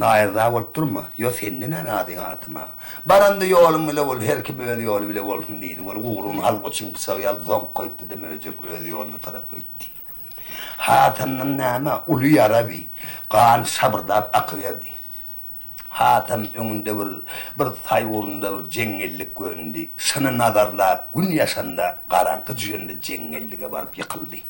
naýyrza bolup durma. Ýok senden-ä razy Hatym aga. Baranda ýoluň bile bol, her kim öz ýoly bile bolsun diýdi. Ol gugrugyny halwaçyň pyçagy ýaly zoňk goýupdy-da möjek öz ýoluna tarap gitdi. Hatymdan näme, uly ýara bi. Gan şabyrdap akyberdi. Hatam öňünde bir bir saý ugrunda bir jeňňellik göründi. Şyny nazarlap, gün ýaşanda, garaňky düşende jeňňellige baryp ýykyldy.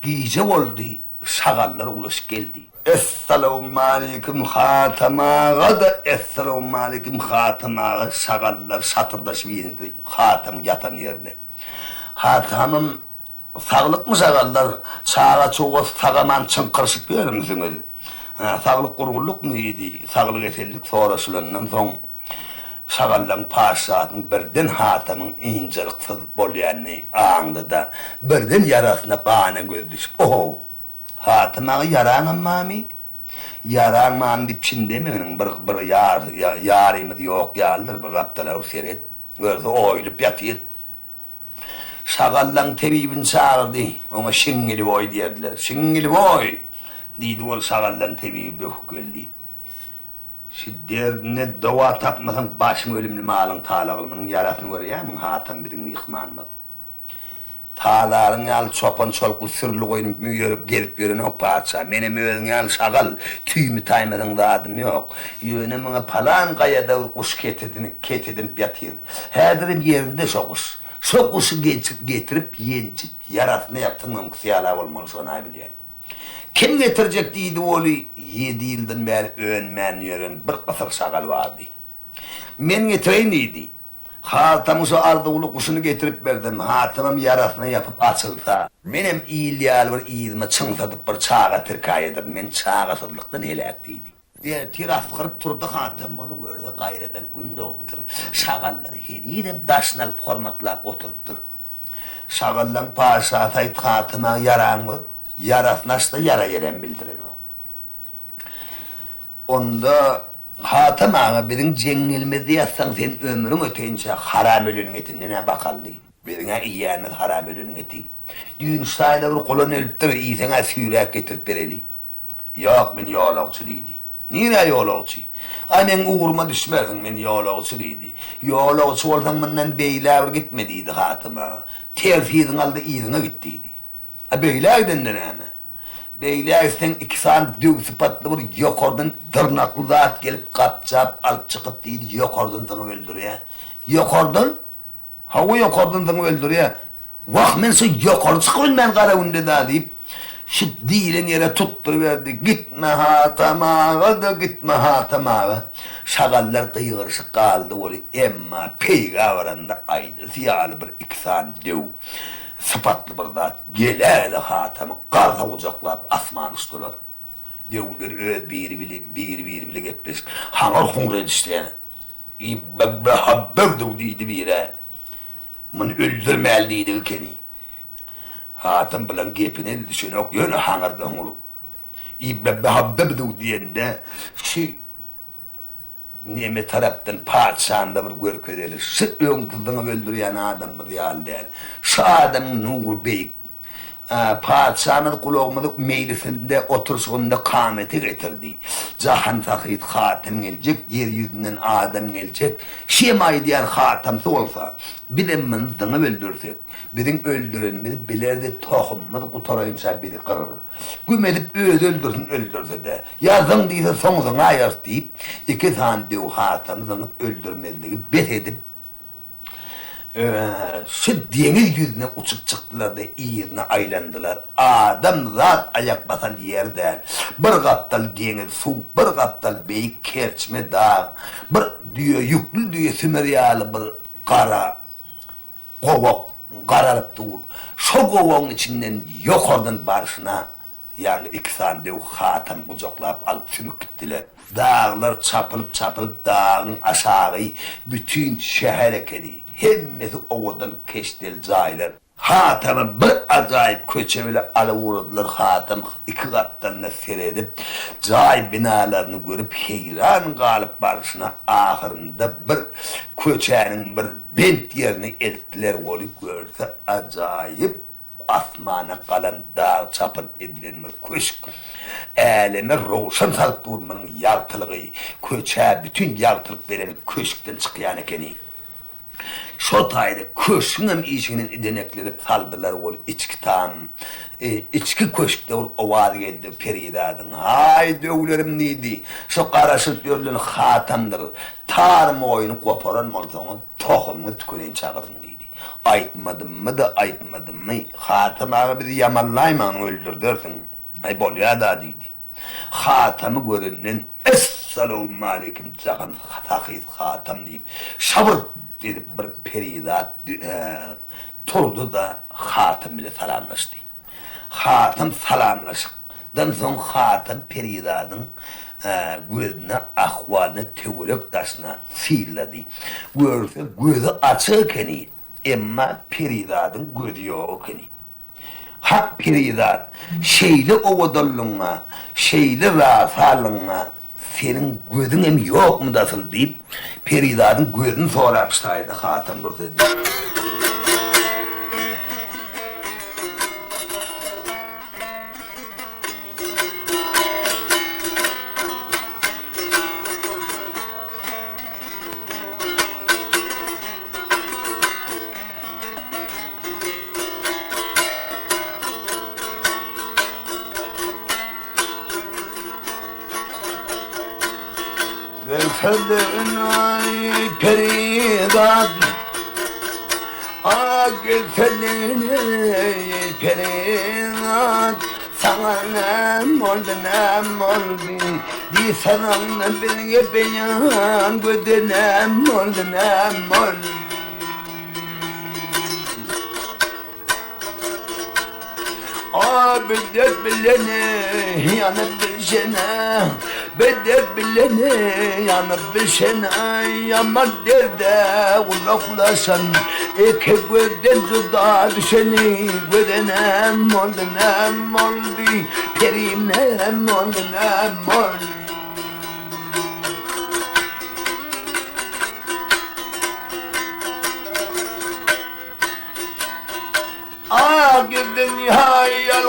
Gije boldy, şagallar ulaşyp geldi. Essalawmaleýkim, Hatam aga-da, essalawmaleýkim, Hatam aga, şagallar şatyrdaşyp indi Hatamyň ýatan ýerine. Hatamam Saglykmy şagallar, çaga-çuga sag-aman çyňkyryşyp ýörmüsiňiz? Hä, saglyk-gurgunlykmy? diýdi. Saglyk-esenlik soraşylandan soň, şagallaryň patyşasynyň birden Hatamyň ynjalyksyz bolýanyny aňdy-da, birden ýarasyna gana gözi düşüp, Ohow! Hatam aga, ýaraňam barmy? Ýaraň barmy diýip çyn demeginiň bir, bir ýarymyz ýok ýalydyr, bir gapdala bir seret. Görse, oýulyp ýatyr. Şagallaň tebibini çagyrdy. Oňa Şiňňiliboý diýerdiler. Şiňňiliboý! diýdi ol şagallaň tebibi böküp geldi. Şi derdine dowa tapmasaň başyň ölümli malyň talagyl munuň ýarasyny görýärmiň Hatam biziň myhmanymyz. Talaryň ýaly çopan çolukly sürüli goýun ýörüp gezip ýörenok patyşa. Menem özüň ýaly şagal, tüými taýmasaň zadym ýok. Ýöne muňa palan gaýada bir guş ketedinip ýatyr. Häzirem ýerinde şo guş. Şo guşy getirip, ýenjip, ýarasyna ýapsaň öňküsi ýala bolmaly, şon-a bilýän. Kim getirjek diýdi weli, ýedi ýyldan bäri önmän ýören bir gysyr şagal bardy. Men getireýin diýdi. Hatamyň şo arzuwly guşuny getirip berdim. Hatamam ýarasyna ýapyp açylsa. Menem il ýaly bir yzyma çyňsadyp bir çaga tirkäýedim. Men çagasyzlykdan heläk diýdi. Ertir asgyryp turdy Hatam ony görse gaýradan gün dogupdyr. Şagallary henizem daşyna alyp hormatlap oturypdyr. Şagallaň patyşasy aýt Hatama ýaraň gör. Ýarasyny açsa ýara ýerem bildirenok. Onda, Hatam aga, biziň jeňňelimizde ýatsaň, sen ömrüň öteýinçä haram öleniň etinden-ä bakaly. Biziň-ä iýýänimiz haram öleniň eti. Düýn şu taýda bir gulan ölüpdir, iýseň-ä süýräp getirip bereli. Ýok, men ýolagçy diýdi. Nirä ýolagçy? Aý, meň ugruma düşmersiň, men ýolagçy diýdi. Ýolagçy bolsaň mundan beýlä bir gitme diýdi Hatam aga. Ters yzyňy al-da yzyňa git diýdi. A beýlä gidende näme? Beýlä gitseň iki sany döw sypatly bir ýokardan dyrnakly zat gelip gapjap alyp çykyp diýdi, ýokardan zyňyp öldürýä. Ýokardan? Hawa ýokardan zyňyp öldürýä. Wah, men şu ýokary çykyp bilmän gara günde-dä diýip, şu diýlen ýere tutduryberdi. Gitme Hatam aga-da, gitme Hatam aga. Şagallar gygyryşyp galdy weli, emma peýgä baranda aýdysy ýaly bir iki sany döw sypatly bir zat geläge-de Hatamy garsa gujaklap asmana uçdular. Döwler öz biri bili biri-biri bile gepleşip, haňyr-huňur edişdi. Ibbe-habberdiw diýdi birä. Muny öldürmäli diýdigi ekeni. Hatam bilen gepine-de düşenok, ýöne haňyrda-huňur. Ibbe-habberdiw diýende, şu neme tarapdan patyşany-da bir görkezeli. Şu öňki zyňyp öldürýän adamymyz ýaly däl. Şu adamyň nury beýik. Patyşamyz gulagymyzy meýlisinde oturyşygynda kamete getirdi. Jahan sahyt hatam geljek, ýer ýüzünden adam geljek. Şem aýdýan hatamsy bolsa, bizem muny zyňyp öldürsek, biziň öldürenimizi bilerdi, tohumymyz gutaraýynça bizi gyrar. Güm edip özi öldürsin öldürse-de, ýa zyň diýse soň zyňaýarys diýip, iki sany döw hatamy zyňyp öldürmezligi bes edip, Şu deňiz ýüzüne uçup çykdylar-da, yzyna aýlandylar. Adamzat aýak basan ýer däl. Bir gapdal deňiz, suw, bir gapdal beýik kerçme dag, bir düýe, ýükli düýe sümer ýaly bir gara gowak garalyp dur. Şo gowagyň içinden ýokardan barşyna Ýaňy iki sany döw Hatamy gujaklap alyp sümüp gitdiler. Daglar çapylyp-çapylyp dagyň aşagy bütin şäher ekeni. Hemmesi owadan keşdeli jaýlar. Hatamy bir ajaýyp köçe bile alyp ugradylar. Hatam iki gapdalyna seredip, jaý binalaryny görüp heýran galyp barşyna ahyrynda bir köçäniň bir bent ýerine eltdiler. Weli görse ajaýyp Asmana galan dag çapylyp edilen bir köşk. Äleme röwşen salyp dur munuň ýagtylygy köçä bütin ýagtylyk beren köşkden çykýan ekeni. Şo taýda köşgüňem işiginden idenekledip saldylar ol içki tam içki köşkde bir owaz geldi perizadyň Haý döwlerim diýdi şo garaşylyp ýörlen hatamdyr tar moýny goparan bolsaňyz tohumyňyz tükeneýin çagyryň diýdi. Aýtmadymmy-da, aýtmadymmy, Hatam aga bizi ýamanlaýmaň, öldürdersiň. Aý, bolýa-da, diýdi. Hatamy görenden, Essalawmaleýkim, jahan sahyz Hatam diýip, şabyrt edip bir perizat turdy-da, Hatam bile salamlaşdy. Hatam salamlaşykdan soň Hatam perizadyň gözüne, ahwalyna, töwerek-daşyna synlady. Görse, gözi açyk ekeni, emma perizadyň gözi ýok ekeni. Hak perizat, şeýle owadanlygyňa, şeýle rasalygyňa Seniň gözüňem ýokmudy asyl, diýip, perizadyň gözüni sorap şaýdy Hatam bir söz. Gelsene aý perizat A gelsene perizat Saňa näm boldy näm boldy Diýseňem bizge beýan Göze näm boldy näm boldy. Abidet bilene ýanyp bilşene, Bedet bilene ýanyp bilşene, Ýaman derde gulaklaşan, Eke gözden juda düşeni, Göze näm boldy, näm boldy, Perim näm boldy, näm boldy.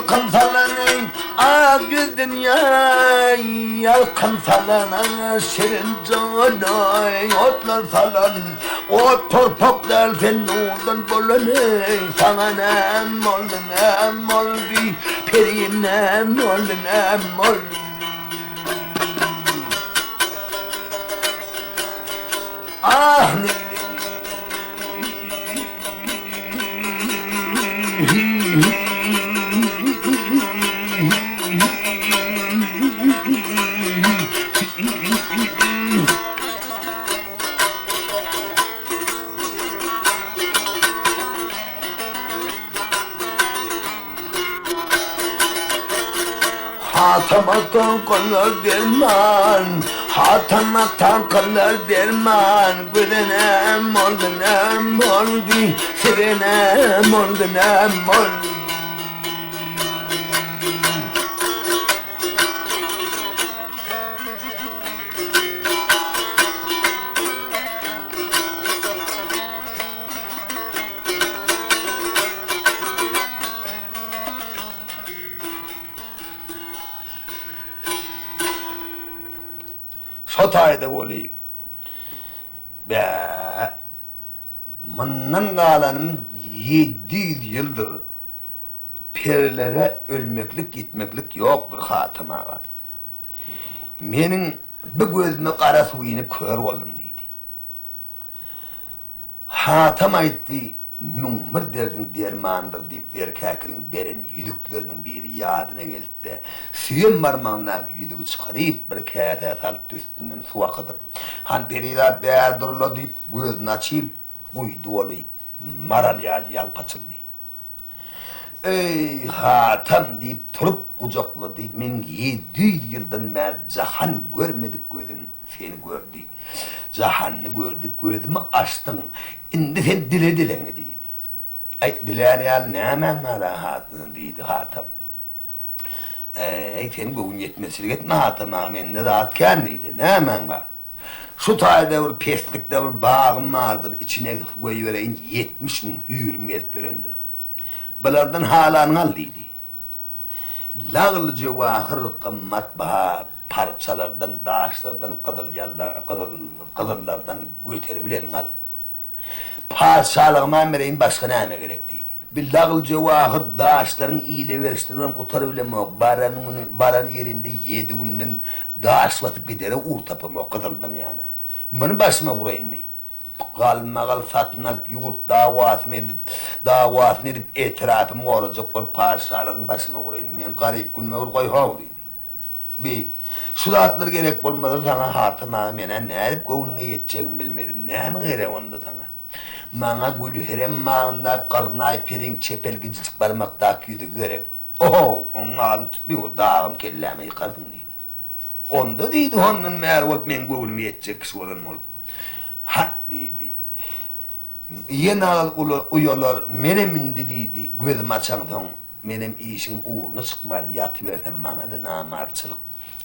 Ýalkym salan ak ýüzden ýalkym salan şirin janaý otlar salan ot torpak däl sen nurdan bolan eý saňa näm boldy näm boldy perim näm boldy näm boldy. Ah neýleýin. Hatam atan kylar derman, Hatam atan kylar derman, Göze näm boldy, näm boldy, Size näm boldy, näm boldy. Şo taýda weli, bä, mundan galanym 700 ýyldyr. Perilere ölmeklik, ýitmeklik ýokdur, Hatam aga. Meniň bu gözüme gara suw inip kör boldum diýdi. Hatam aýtdy, 1001 derdiň dermanydyr diýip Zerkäkiliň beren ýüzükleriniň biri ýadyna geldi-de, süýem barmagyndaky ýüzügi çykaryp, bir käsä salypdy, üstünden suw akydyp, Han perizat bäri dur-la diýip, gözüni açyp, guýdy boly, maral ýaly ýalp açyldy. Eý, Hatam! diýip, turup gujaklady, Meň 700 ýyldan bäri jahan görmedik gözüm seni gördi. Jahanyny gördi, gözümi açdyň, indi sen dile dileňi diýdi. Aý, dilär ýaly nämäň bar-a, diýdi Hatam. Eý, sen göwün ýetmezçilik etme, Hatam aga, mende zat kän diýdi. Nämäň bar? Şu taýda bir peslikde bir bagym bardyr, içine goýbereýin 70 müň hüýrüm gezip ýörendir. Bulardan halanyňy al diýdi. Lagl-jöwahyr gymmatbaha parçalardan, daşlardan, gyzyl gyzyl gyzyllardan göteribileniňi al. Patyşalygymam bereýin, başga näme gerek diýdi. Bi lagl-jöwahyr daşlaryň ile berişdiribem gutarybilemok, baran güni, baran ýerimde ýedi günden daş basyp gidere ugur tapamok gyzyldan ýana. Muny başyma uraýynmy? Galmagal satyn alyp, ýurt dawasyny edip, dawasyny edip, etrapymy gorajak bolup patyşalygyň başyma uraýyn. Men garyp günüme bir goý how diýdi. Beý, şu zatlar gerek bolmasa saňa Hatam aga men-ä nädip göwnüňe ýetjegimi bilmedim. Näme gerek onda saňa? Maňa Gülherem bagyndaky Gyrnaý periň çepel gijijik barmakdaky ýüzügi gerek. Ohow, onuň adyny tutmaý bir dagam kelläme ýykarsyň diýdi. Onda diýdi, hondan bäri bolup meň göwnüme ýetjek kişi bolan bolup. Hak diýdi. Ýene agyz uly uýalar, menem indi diýdi, gözümi açaňsoň, menem işiň ugruna çykman ýatybersem maňa-da namartçylyk.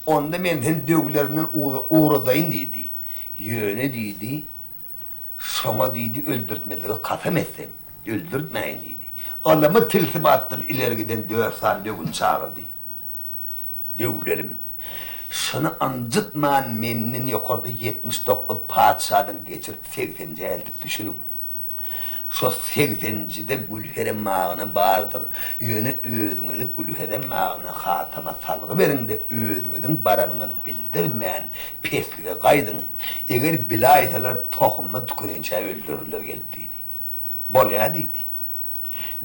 Onda men seni döwlerimden ugradaýyn diýdi. Ýöne diýdi, şoňa diýdi, öldürtmezlige kasam etseň, öldürtmäýin diýdi. Ylymy tilsimatdan ileri giden dört sany döwüni çagyrdy. Döwlerim, şuny ynjytman menden ýokarda 79 patyşadan geçirip segsenjä eltip düşüriň. Şo segsenjide Gülherem bagyna bardyr. Ýöne özüňizi Gülherem bagyna Hatama salgy beriň-de özüňiziň baranyňyzy bildirmän peslige gaýdyň. Eger bilaýsalar tohumyz tükeninçä öldürerler gelip diýdi. Bolýa diýdi.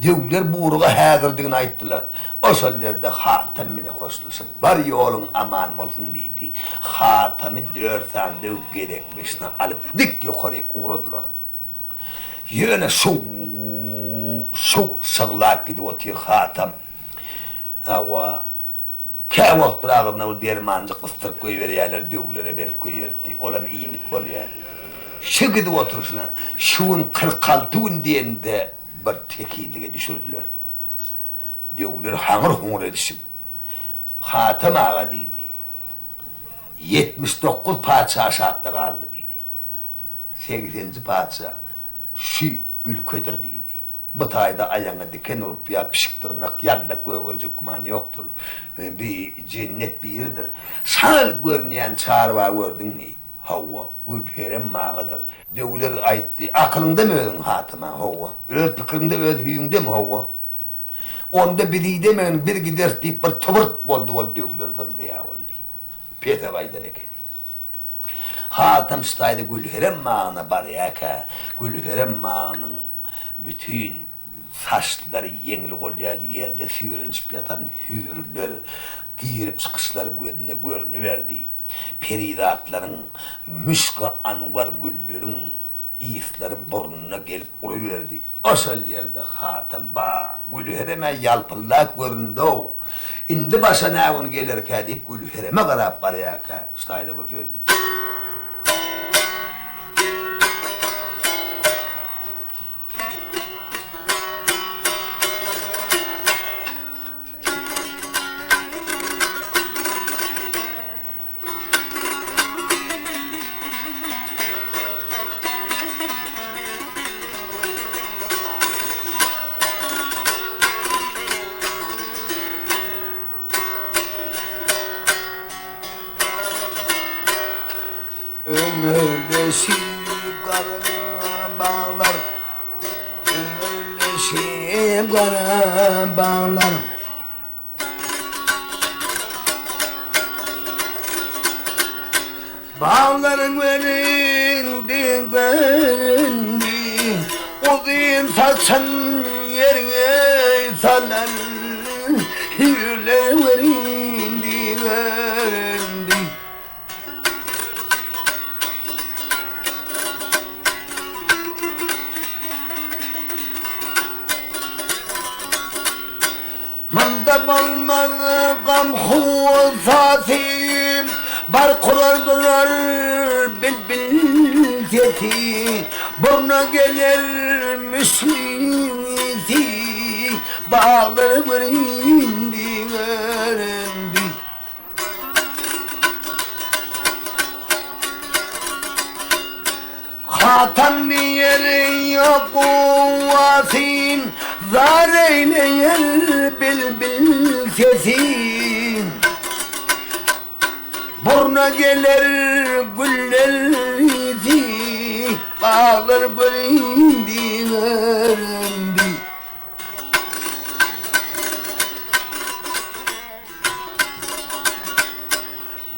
Döwler buruga häzirdigini aýtdylar. O şol ýerde Hatam bile hoşlaşyp, Bar ýoluň aman bolsun diýdi. Hatamy dört sany döw gezekleşine alyp dik ýokaryk ugradylar. Ýöne şuw-şuw şyglap gidip otyr Hatam. Hawa, Käwagt bir agzyna bir dermanjyk gysdyryp goýberýärler, döwlere berip goýberip diýip, olam iýmit bolýar. Şu gidip oturyşyna, şu gün 46 gün diýende bir tekizlige düşürdiler. Döwler haňyr-huňur edişip, Hatam aga diýdi. 79 patyşa aşakda galdy diýdi. Segsenji patyşa şu ülkedir diýdi. Bu taýda aýagyňa diken urup ýa pişik dyrnak, ýaldak gögerjek gümany ýokdur. Bi jennet biridir. Şal görünýän çarbagy gördüňmi? Hawa, Gülherem bagydyr. Döwler aýtdy, Akylyňdamy özüň, Hatyma? Hawa. Öz pikiriňde, öz hüýüňdemi? Hawa. Onda bizi idemegin, biz gideris diýip bir tybyrt boldy, ol döwler zym-zyýa boldy. Pese gaýdan ekeni. Hatam şu taýda Gülherem bagyna barýarka, Gülherem bagynyň bütin saçlary ýeňil gol ýaly ýerde süýrenişip ýatan hüýrler, girip-çykyşlar gözüne görüniberdi. Perizatlaryň müşk-u-anwar gülleriň yslary burnuna gelip uruberdi. Oşol ýerde Hatam, Ba, Gülherem-ä ýalpyldap göründi-ow. Indi başa nä gün gelerkä diýip, Gülhereme garap barýarka, şu taýda bir söz. Ömürleşip gara baglar, Ömürleşip gara baglar. Baglaryň göründi, göründi, Uzyn saçyn ýerge salan, Hüýrler göründi, göründi. Munda bolmaz gam-husasy, Barkurar durar bilbil sesi, Burna geler müşgin ysy, Baglar göründi, göründi. Hatam diýer ýok guwwasyn, Zar eýleýär bilbil sesi. Burna geler güller ysy, Baglar göründi, göründi.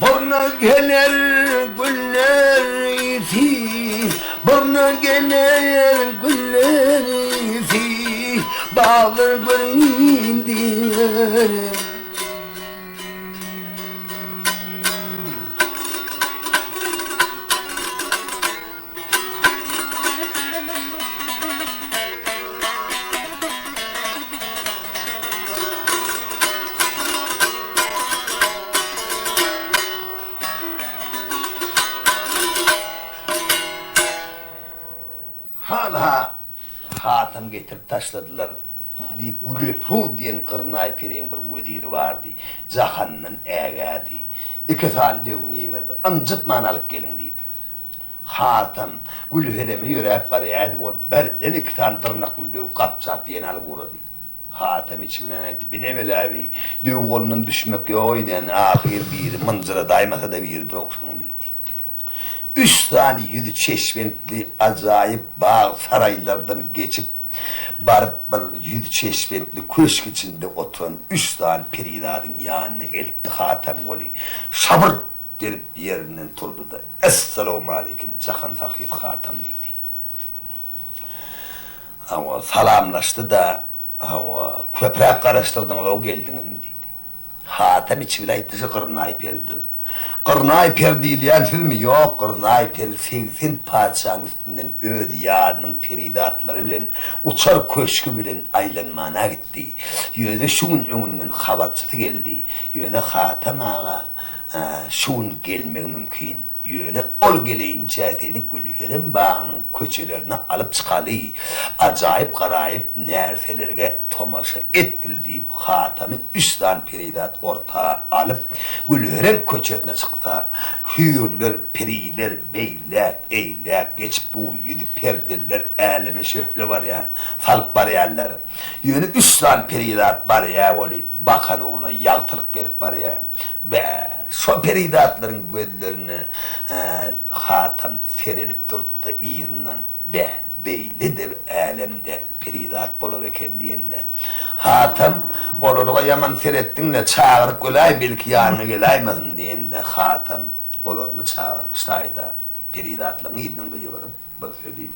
Burna geler güller ysy, Burna geler güller ysy, Baglar göründi. Hal-ha, hatam getirip taşladylar, diýip, Gülepruz diýen gyrnaý pereň bir weziri bardy. Jahandan ägädi. Iki sany döwüni iberdi. Ynjytman alyp geliň diýip. Hatam, Gülhereme ýöräp barýardy, ol birden iki sany dyrnakly döw gapjap ýene alyp ugrady. Hatam içi bilen aýtdy, Bi ne bela bi, döw golundan düşmek ýok öýdýän, ahyr biri mynjyradaýmasa-da biri dogşan diýdi. Üç sany ýüzi çeşbentli ajaýyp bag saraýlardan geçip, baryp bir ýüzi çeşbentli köşk içinde oturan üç sany perizadyň ýanyna eltdi Hatamguly. Şabyrt! Gelip ýerinden turdy-da, Essalawmaleýkim, Jahan sahyp Hatam diýdi. Hawa, salamlaşdy-da, Hawa, köpräk garaşdyrdyňyz-ow, geldiňizmi? diýdi. Hatam içi bile aýtdy, Şu Gyrnaý peridir. Gyrnaý peri diýilýän sizmi? Ýok, Gyrnaý peri 80 patyşaň üstünden öz ýanynyň perizatlary bilen uçar köşgi bilen aýlanmana gitdi. Ýöne şu gün öňünden habarçysy geldi. Ýöne Hatam aga Şu gün gelmegi mümkin. Ýöne ol geleýinçä seni Gülherem bagynyň köçelerine alyp çykaly, ajaýyp-garaýyp närselerge tomaşa etgil diýip, Hatamy üç sany perizat orta alyp, Gülherem köçesine çyksa, hüýrler, periler beýläk, eýläk geçip dur, ýüzi perdeliler äleme şöhle barýan, salyp barýarlar. Ýöne üç sany perizat barýa weli, bakan ugruna ýagtylyk berip barýa. Bä, şo perizatlaryň gözlerine Hatam seredip durdy-da yzyndan, Bä, beýle-de bir älemde perizat bolar eken diýende. Hatam, Olara ýaman seretdiň-le, çagyryp geläý, belki ýanyňa geläýmesin diýende, Hatam olaryny çagyryp, şaýda perizatlaryň yzyndan gygyryp, bir sözi.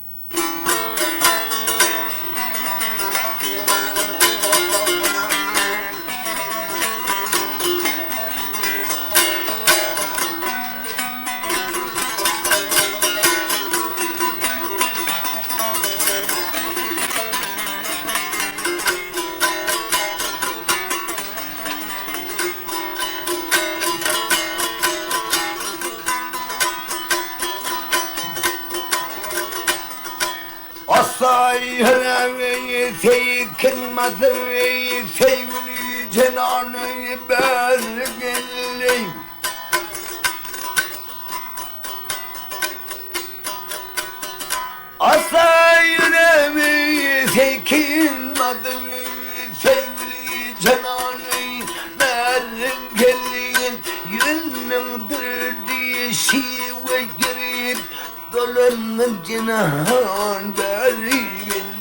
Dolandan jenahan bäri gel.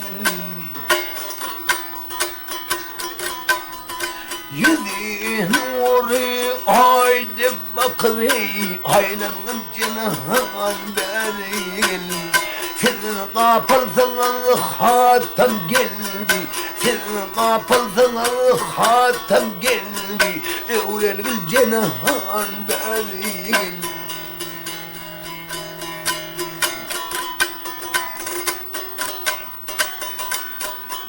Ýüzi nury aý dek bakyr eý, Aýlangan jenahan bäri gel. Siz gapylsyňyz Hatam geldi, Siz gapylsyňyz Hatam geldi, Öwrelgil jenahan bäri gel.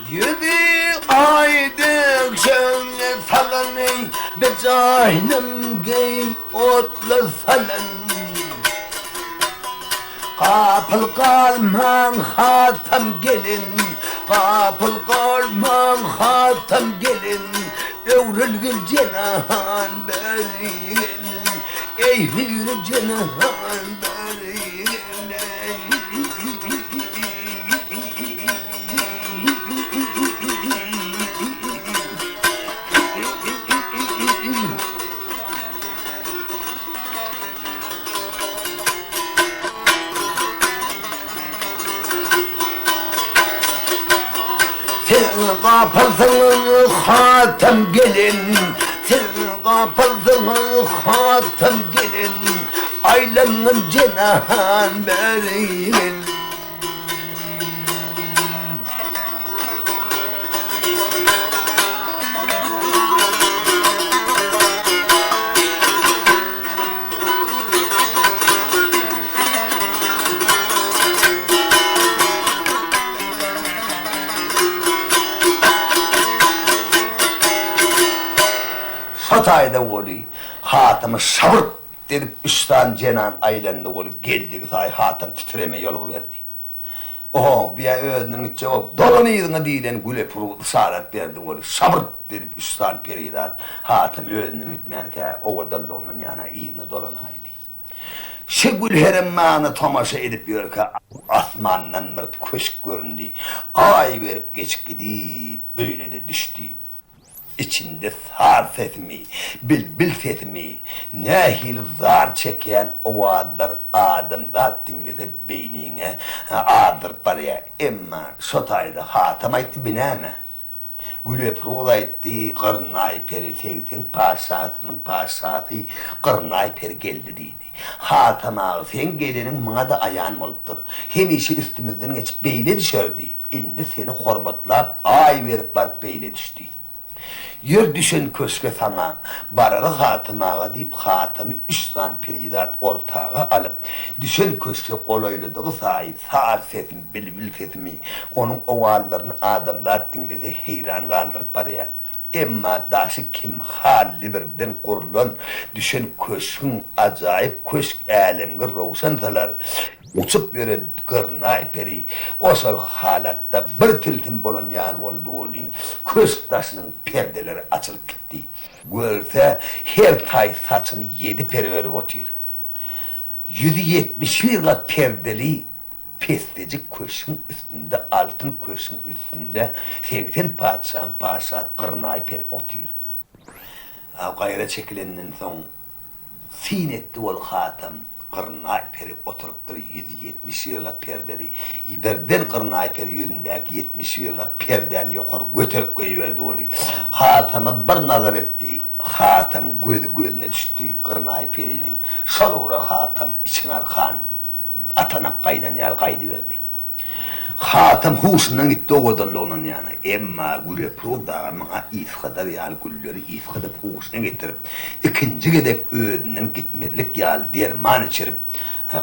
Ýüzi aý dek şöhle salan eý, Bejaýnym geý otla salan. Gapyl galmaň Hatam gelin, Gapyl galmaň Hatam gelin, Öwrülgil jenahan bäri gel. Eý hüýri jenahan bäri gel eý. Siz gapylsyňyz Hatam gelin, Siz gapylsyňyz Hatam gelin, Aýlangyn jenahan bäri gel. Şo taýda weli Hatamy şabyrt edip üç sany jenan aýlandy weli geldigi saýy Hatam titreme ýolgy berdi. Oho, biýä özünden gitjek bolup, dolan yzyňa diýlen Gülepuruz yşarat berdi weli şabyrt edip üç sany perizat Hatam özünden gitmänkä owadanlygyndan ýana yzyna dolanaýdy. Şi Gülherem maňa tomaşa edip ýörkä, asmandan bir köşk göründi. Aý berip geçip gidip, beýle-de düşdi. Içinde saz sesimi, bilbil sesimi, nähili zar çekýän owazlar adamzat diňlese beýniňe azdyryp barýar. Emma şo taýda Hatam aýtdy, bi näme? Gülepruz aýtdy, Gyrnaý peri 80 patyşasynyň patyşasy Gyrnaý peri geldi diýdi. Hatam aga, seň geleniň maňa-da aýan bolupdyr. Hemişe üstümizden geçip beýle düşerdi. Indi seni hormatlap, aý berip baryp beýle düşdi. Ýör düşen köşge saňa, baraly Hatam aga diýip, Hatamy üç sany perizat ortaga alyp, düşen köşge golaýladygy saýy saz sesimi, bilbil sesimi, onuň owazlaryny adamzat diňlese heýran galdyryp barýar. Emma daşy kim hallibirden gurlan düşen köşgüň ajaýyp köşk älemge röwşen salar. Uçup ýören Gyrnaý peri oşol halatda bir tilsim bolan ýaly boldy welin, köşk daşynyň perdeleri açylyp gitdi. Görse, her taý saçyny ýedi peri örüp otyr. Ýüzi 71 gat perdeli pessejik köşgüň üstünde, altyn köşgüň üstünde 80 patyşaň patyşasy Gyrnaý peri otyr. Gaýra çekilenden soň syn etdi ol Hatam, Gyrnaý peri oturypdyr 171 gat perdeli. Birden Gyrnaý peri ýüzündäki 71 gat perdäni ýokary göterip goýberdi weli, Hatama bir nazar etdi, Hatamyň gözi gözüne düşdi Gyrnaý periniň. Şol ugra Hatam içiň arkan atanak gaýdan ýaly gaýdyberdi. Hatam huşundan gitdi owadanlygyndan ýana. Emma Gülepruz dagy maňa ysgadar ýaly gülleri ysgadyp huşuna getirip, ikinji gezek özünden gitmezlik ýaly derman içirip,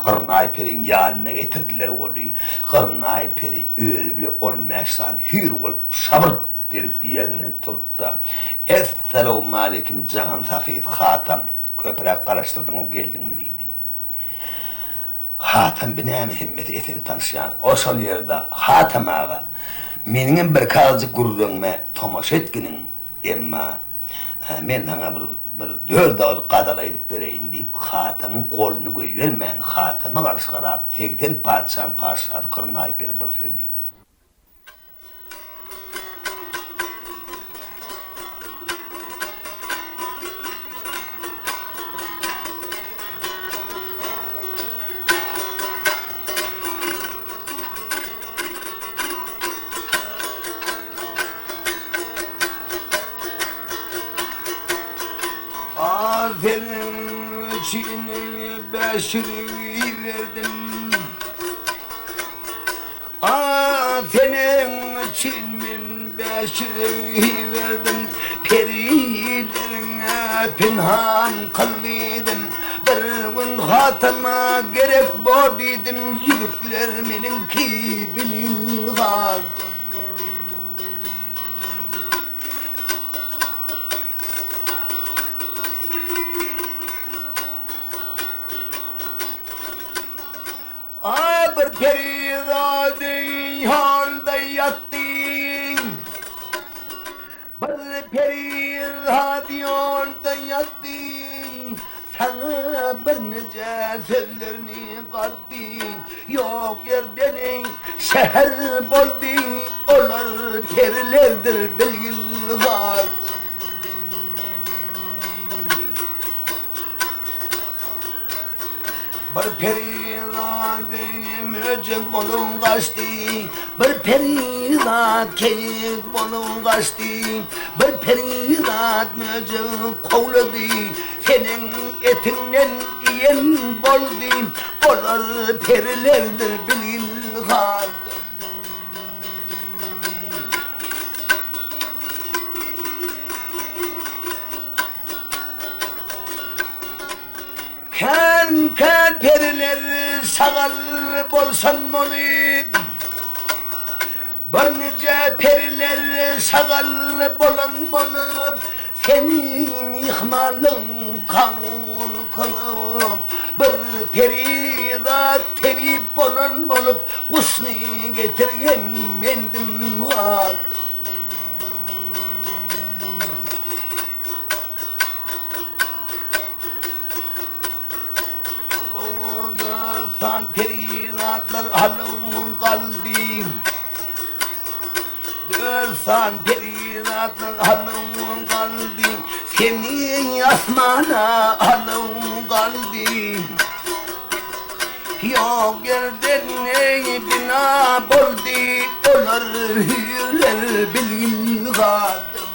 Gyrnaý periň ýanyna getirdiler ony. Gyrnaý peri özi bile on bäş sany hüýr bolup şabyrt edip ýerinden turdy-da, Essalawmaleýkim jahan sahysy Hatam, köpräk garaşdyrdyň-ow geldiňmi diýdi. Hatam bi näme hemmesi esen tanyşýan o şol ýerde Hatam aga meniňem birki agyzjyk gürrüňime tomaşa etginiň emma men saňa bir bir dört agyz gazal aýdyp bereýin diýip Hatamyň goluny goýbermän Hatama garşy garap 80 patyşaň patyşasy Gyrnaý peri bir söz diýdi. Ah, seniň üçin bäşirigi berdim. Ah, seniň üçin men bäşirigi berdim, Perileriňe pynhan kyl diýdim. Bir gün hatama gerek bor diýdim, Ýüzükler meniňki bilin galdy. A bir perizady ýolda ýatdy. Bir perizady ýolda ýatdy. Saňa birnije sözlerini gatdy. Ýok ýerden şäher boldy. Olar perilerdir bilgin gadyr. Bir perizady möjek bolup gaçdy, Bir perizat keýik bolup gaçdy, Bir perizat möjegi kowlady, Seniň etiňden iýen boldy, Olar perilerdir bilgin halda. Kän-kän periler şagal bolşan bolup, Birnije periler şagal bolan bolup, Seni myhmanlygyň kabul kylyp, Bir perizat tebip bolan bolup, Guşny getirgen mendim hazir. San perizatlar alyp galdy. Dört san perizatlar alyp galdy. Seni asmana alyp galdy. Ýok ýerden eý bina boldy. Olar hüýrler bilgin gadym.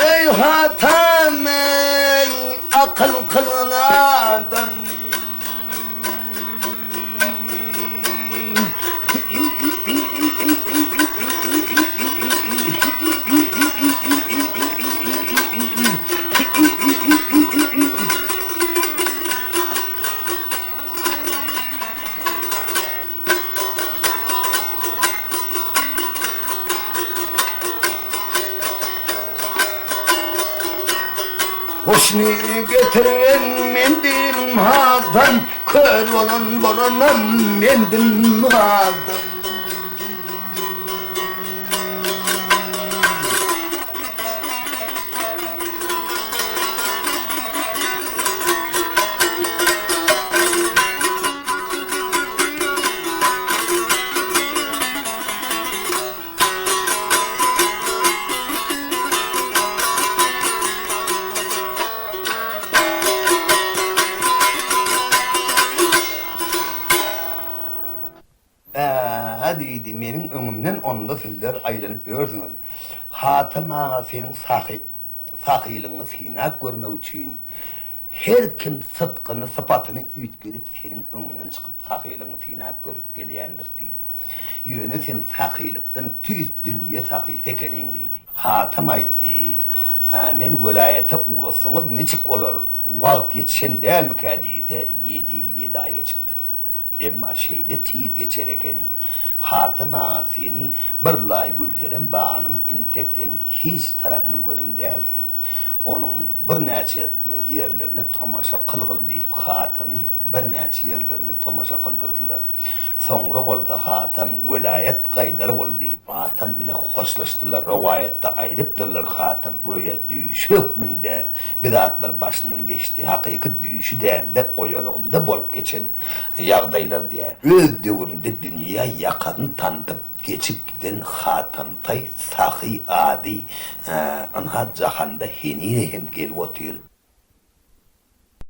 Eý Hatam eý akyl kylgyn adam. Getiren mendim Hatam, Kör bolan bolanam mendim Hatam. Ä-ä, diýdi, meniň öňümden onda sizler aýlanyp ýörsüňiz. Hatam aga seniň sahy, sahylygyňy synap görmek üçin her kim sytgyny, sypatyny üýtgedip seniň öňüňden çykyp sahylygyňy synap görüp gelýändir, diýdi. Ýöne sen sahylykdan tüýs dünýe sahysy ekeniň, diýdi. Hatam aýtdy, Ä, meni welaýata ugratsaňyz niçik bolar, wagt ýetişen dälmikä diýse, ýedi ýyl ýedi aý geçipdir. Emma şeýle tiz geçer ekeni. Hatam aga seni bir laý gülherem bagynyň intek sen hiç tarapyny gören dälsiň. Onuň birnäçe ýerlerine tomaşa kylgyl diýip Hatamy birnäçe ýerlerine tomaşa kyldyrdylar. Soňra bolsa Hatam welaýat gaýdar boldy. Hatam bile hoşlaşdylar. Rowaýatda aýdypdyrlar Hatam göýä düýşi hökmünde bir zatlar başyndan geçdi. Hakyky düýşi dälde oýalygynda bolup geçen ýagdaýlar diýýär. Öz döwründe dünýä ýakasyny tandyp geçip giden Hatamtaý sahy ady ynha jahanda henize hem gelip otyr.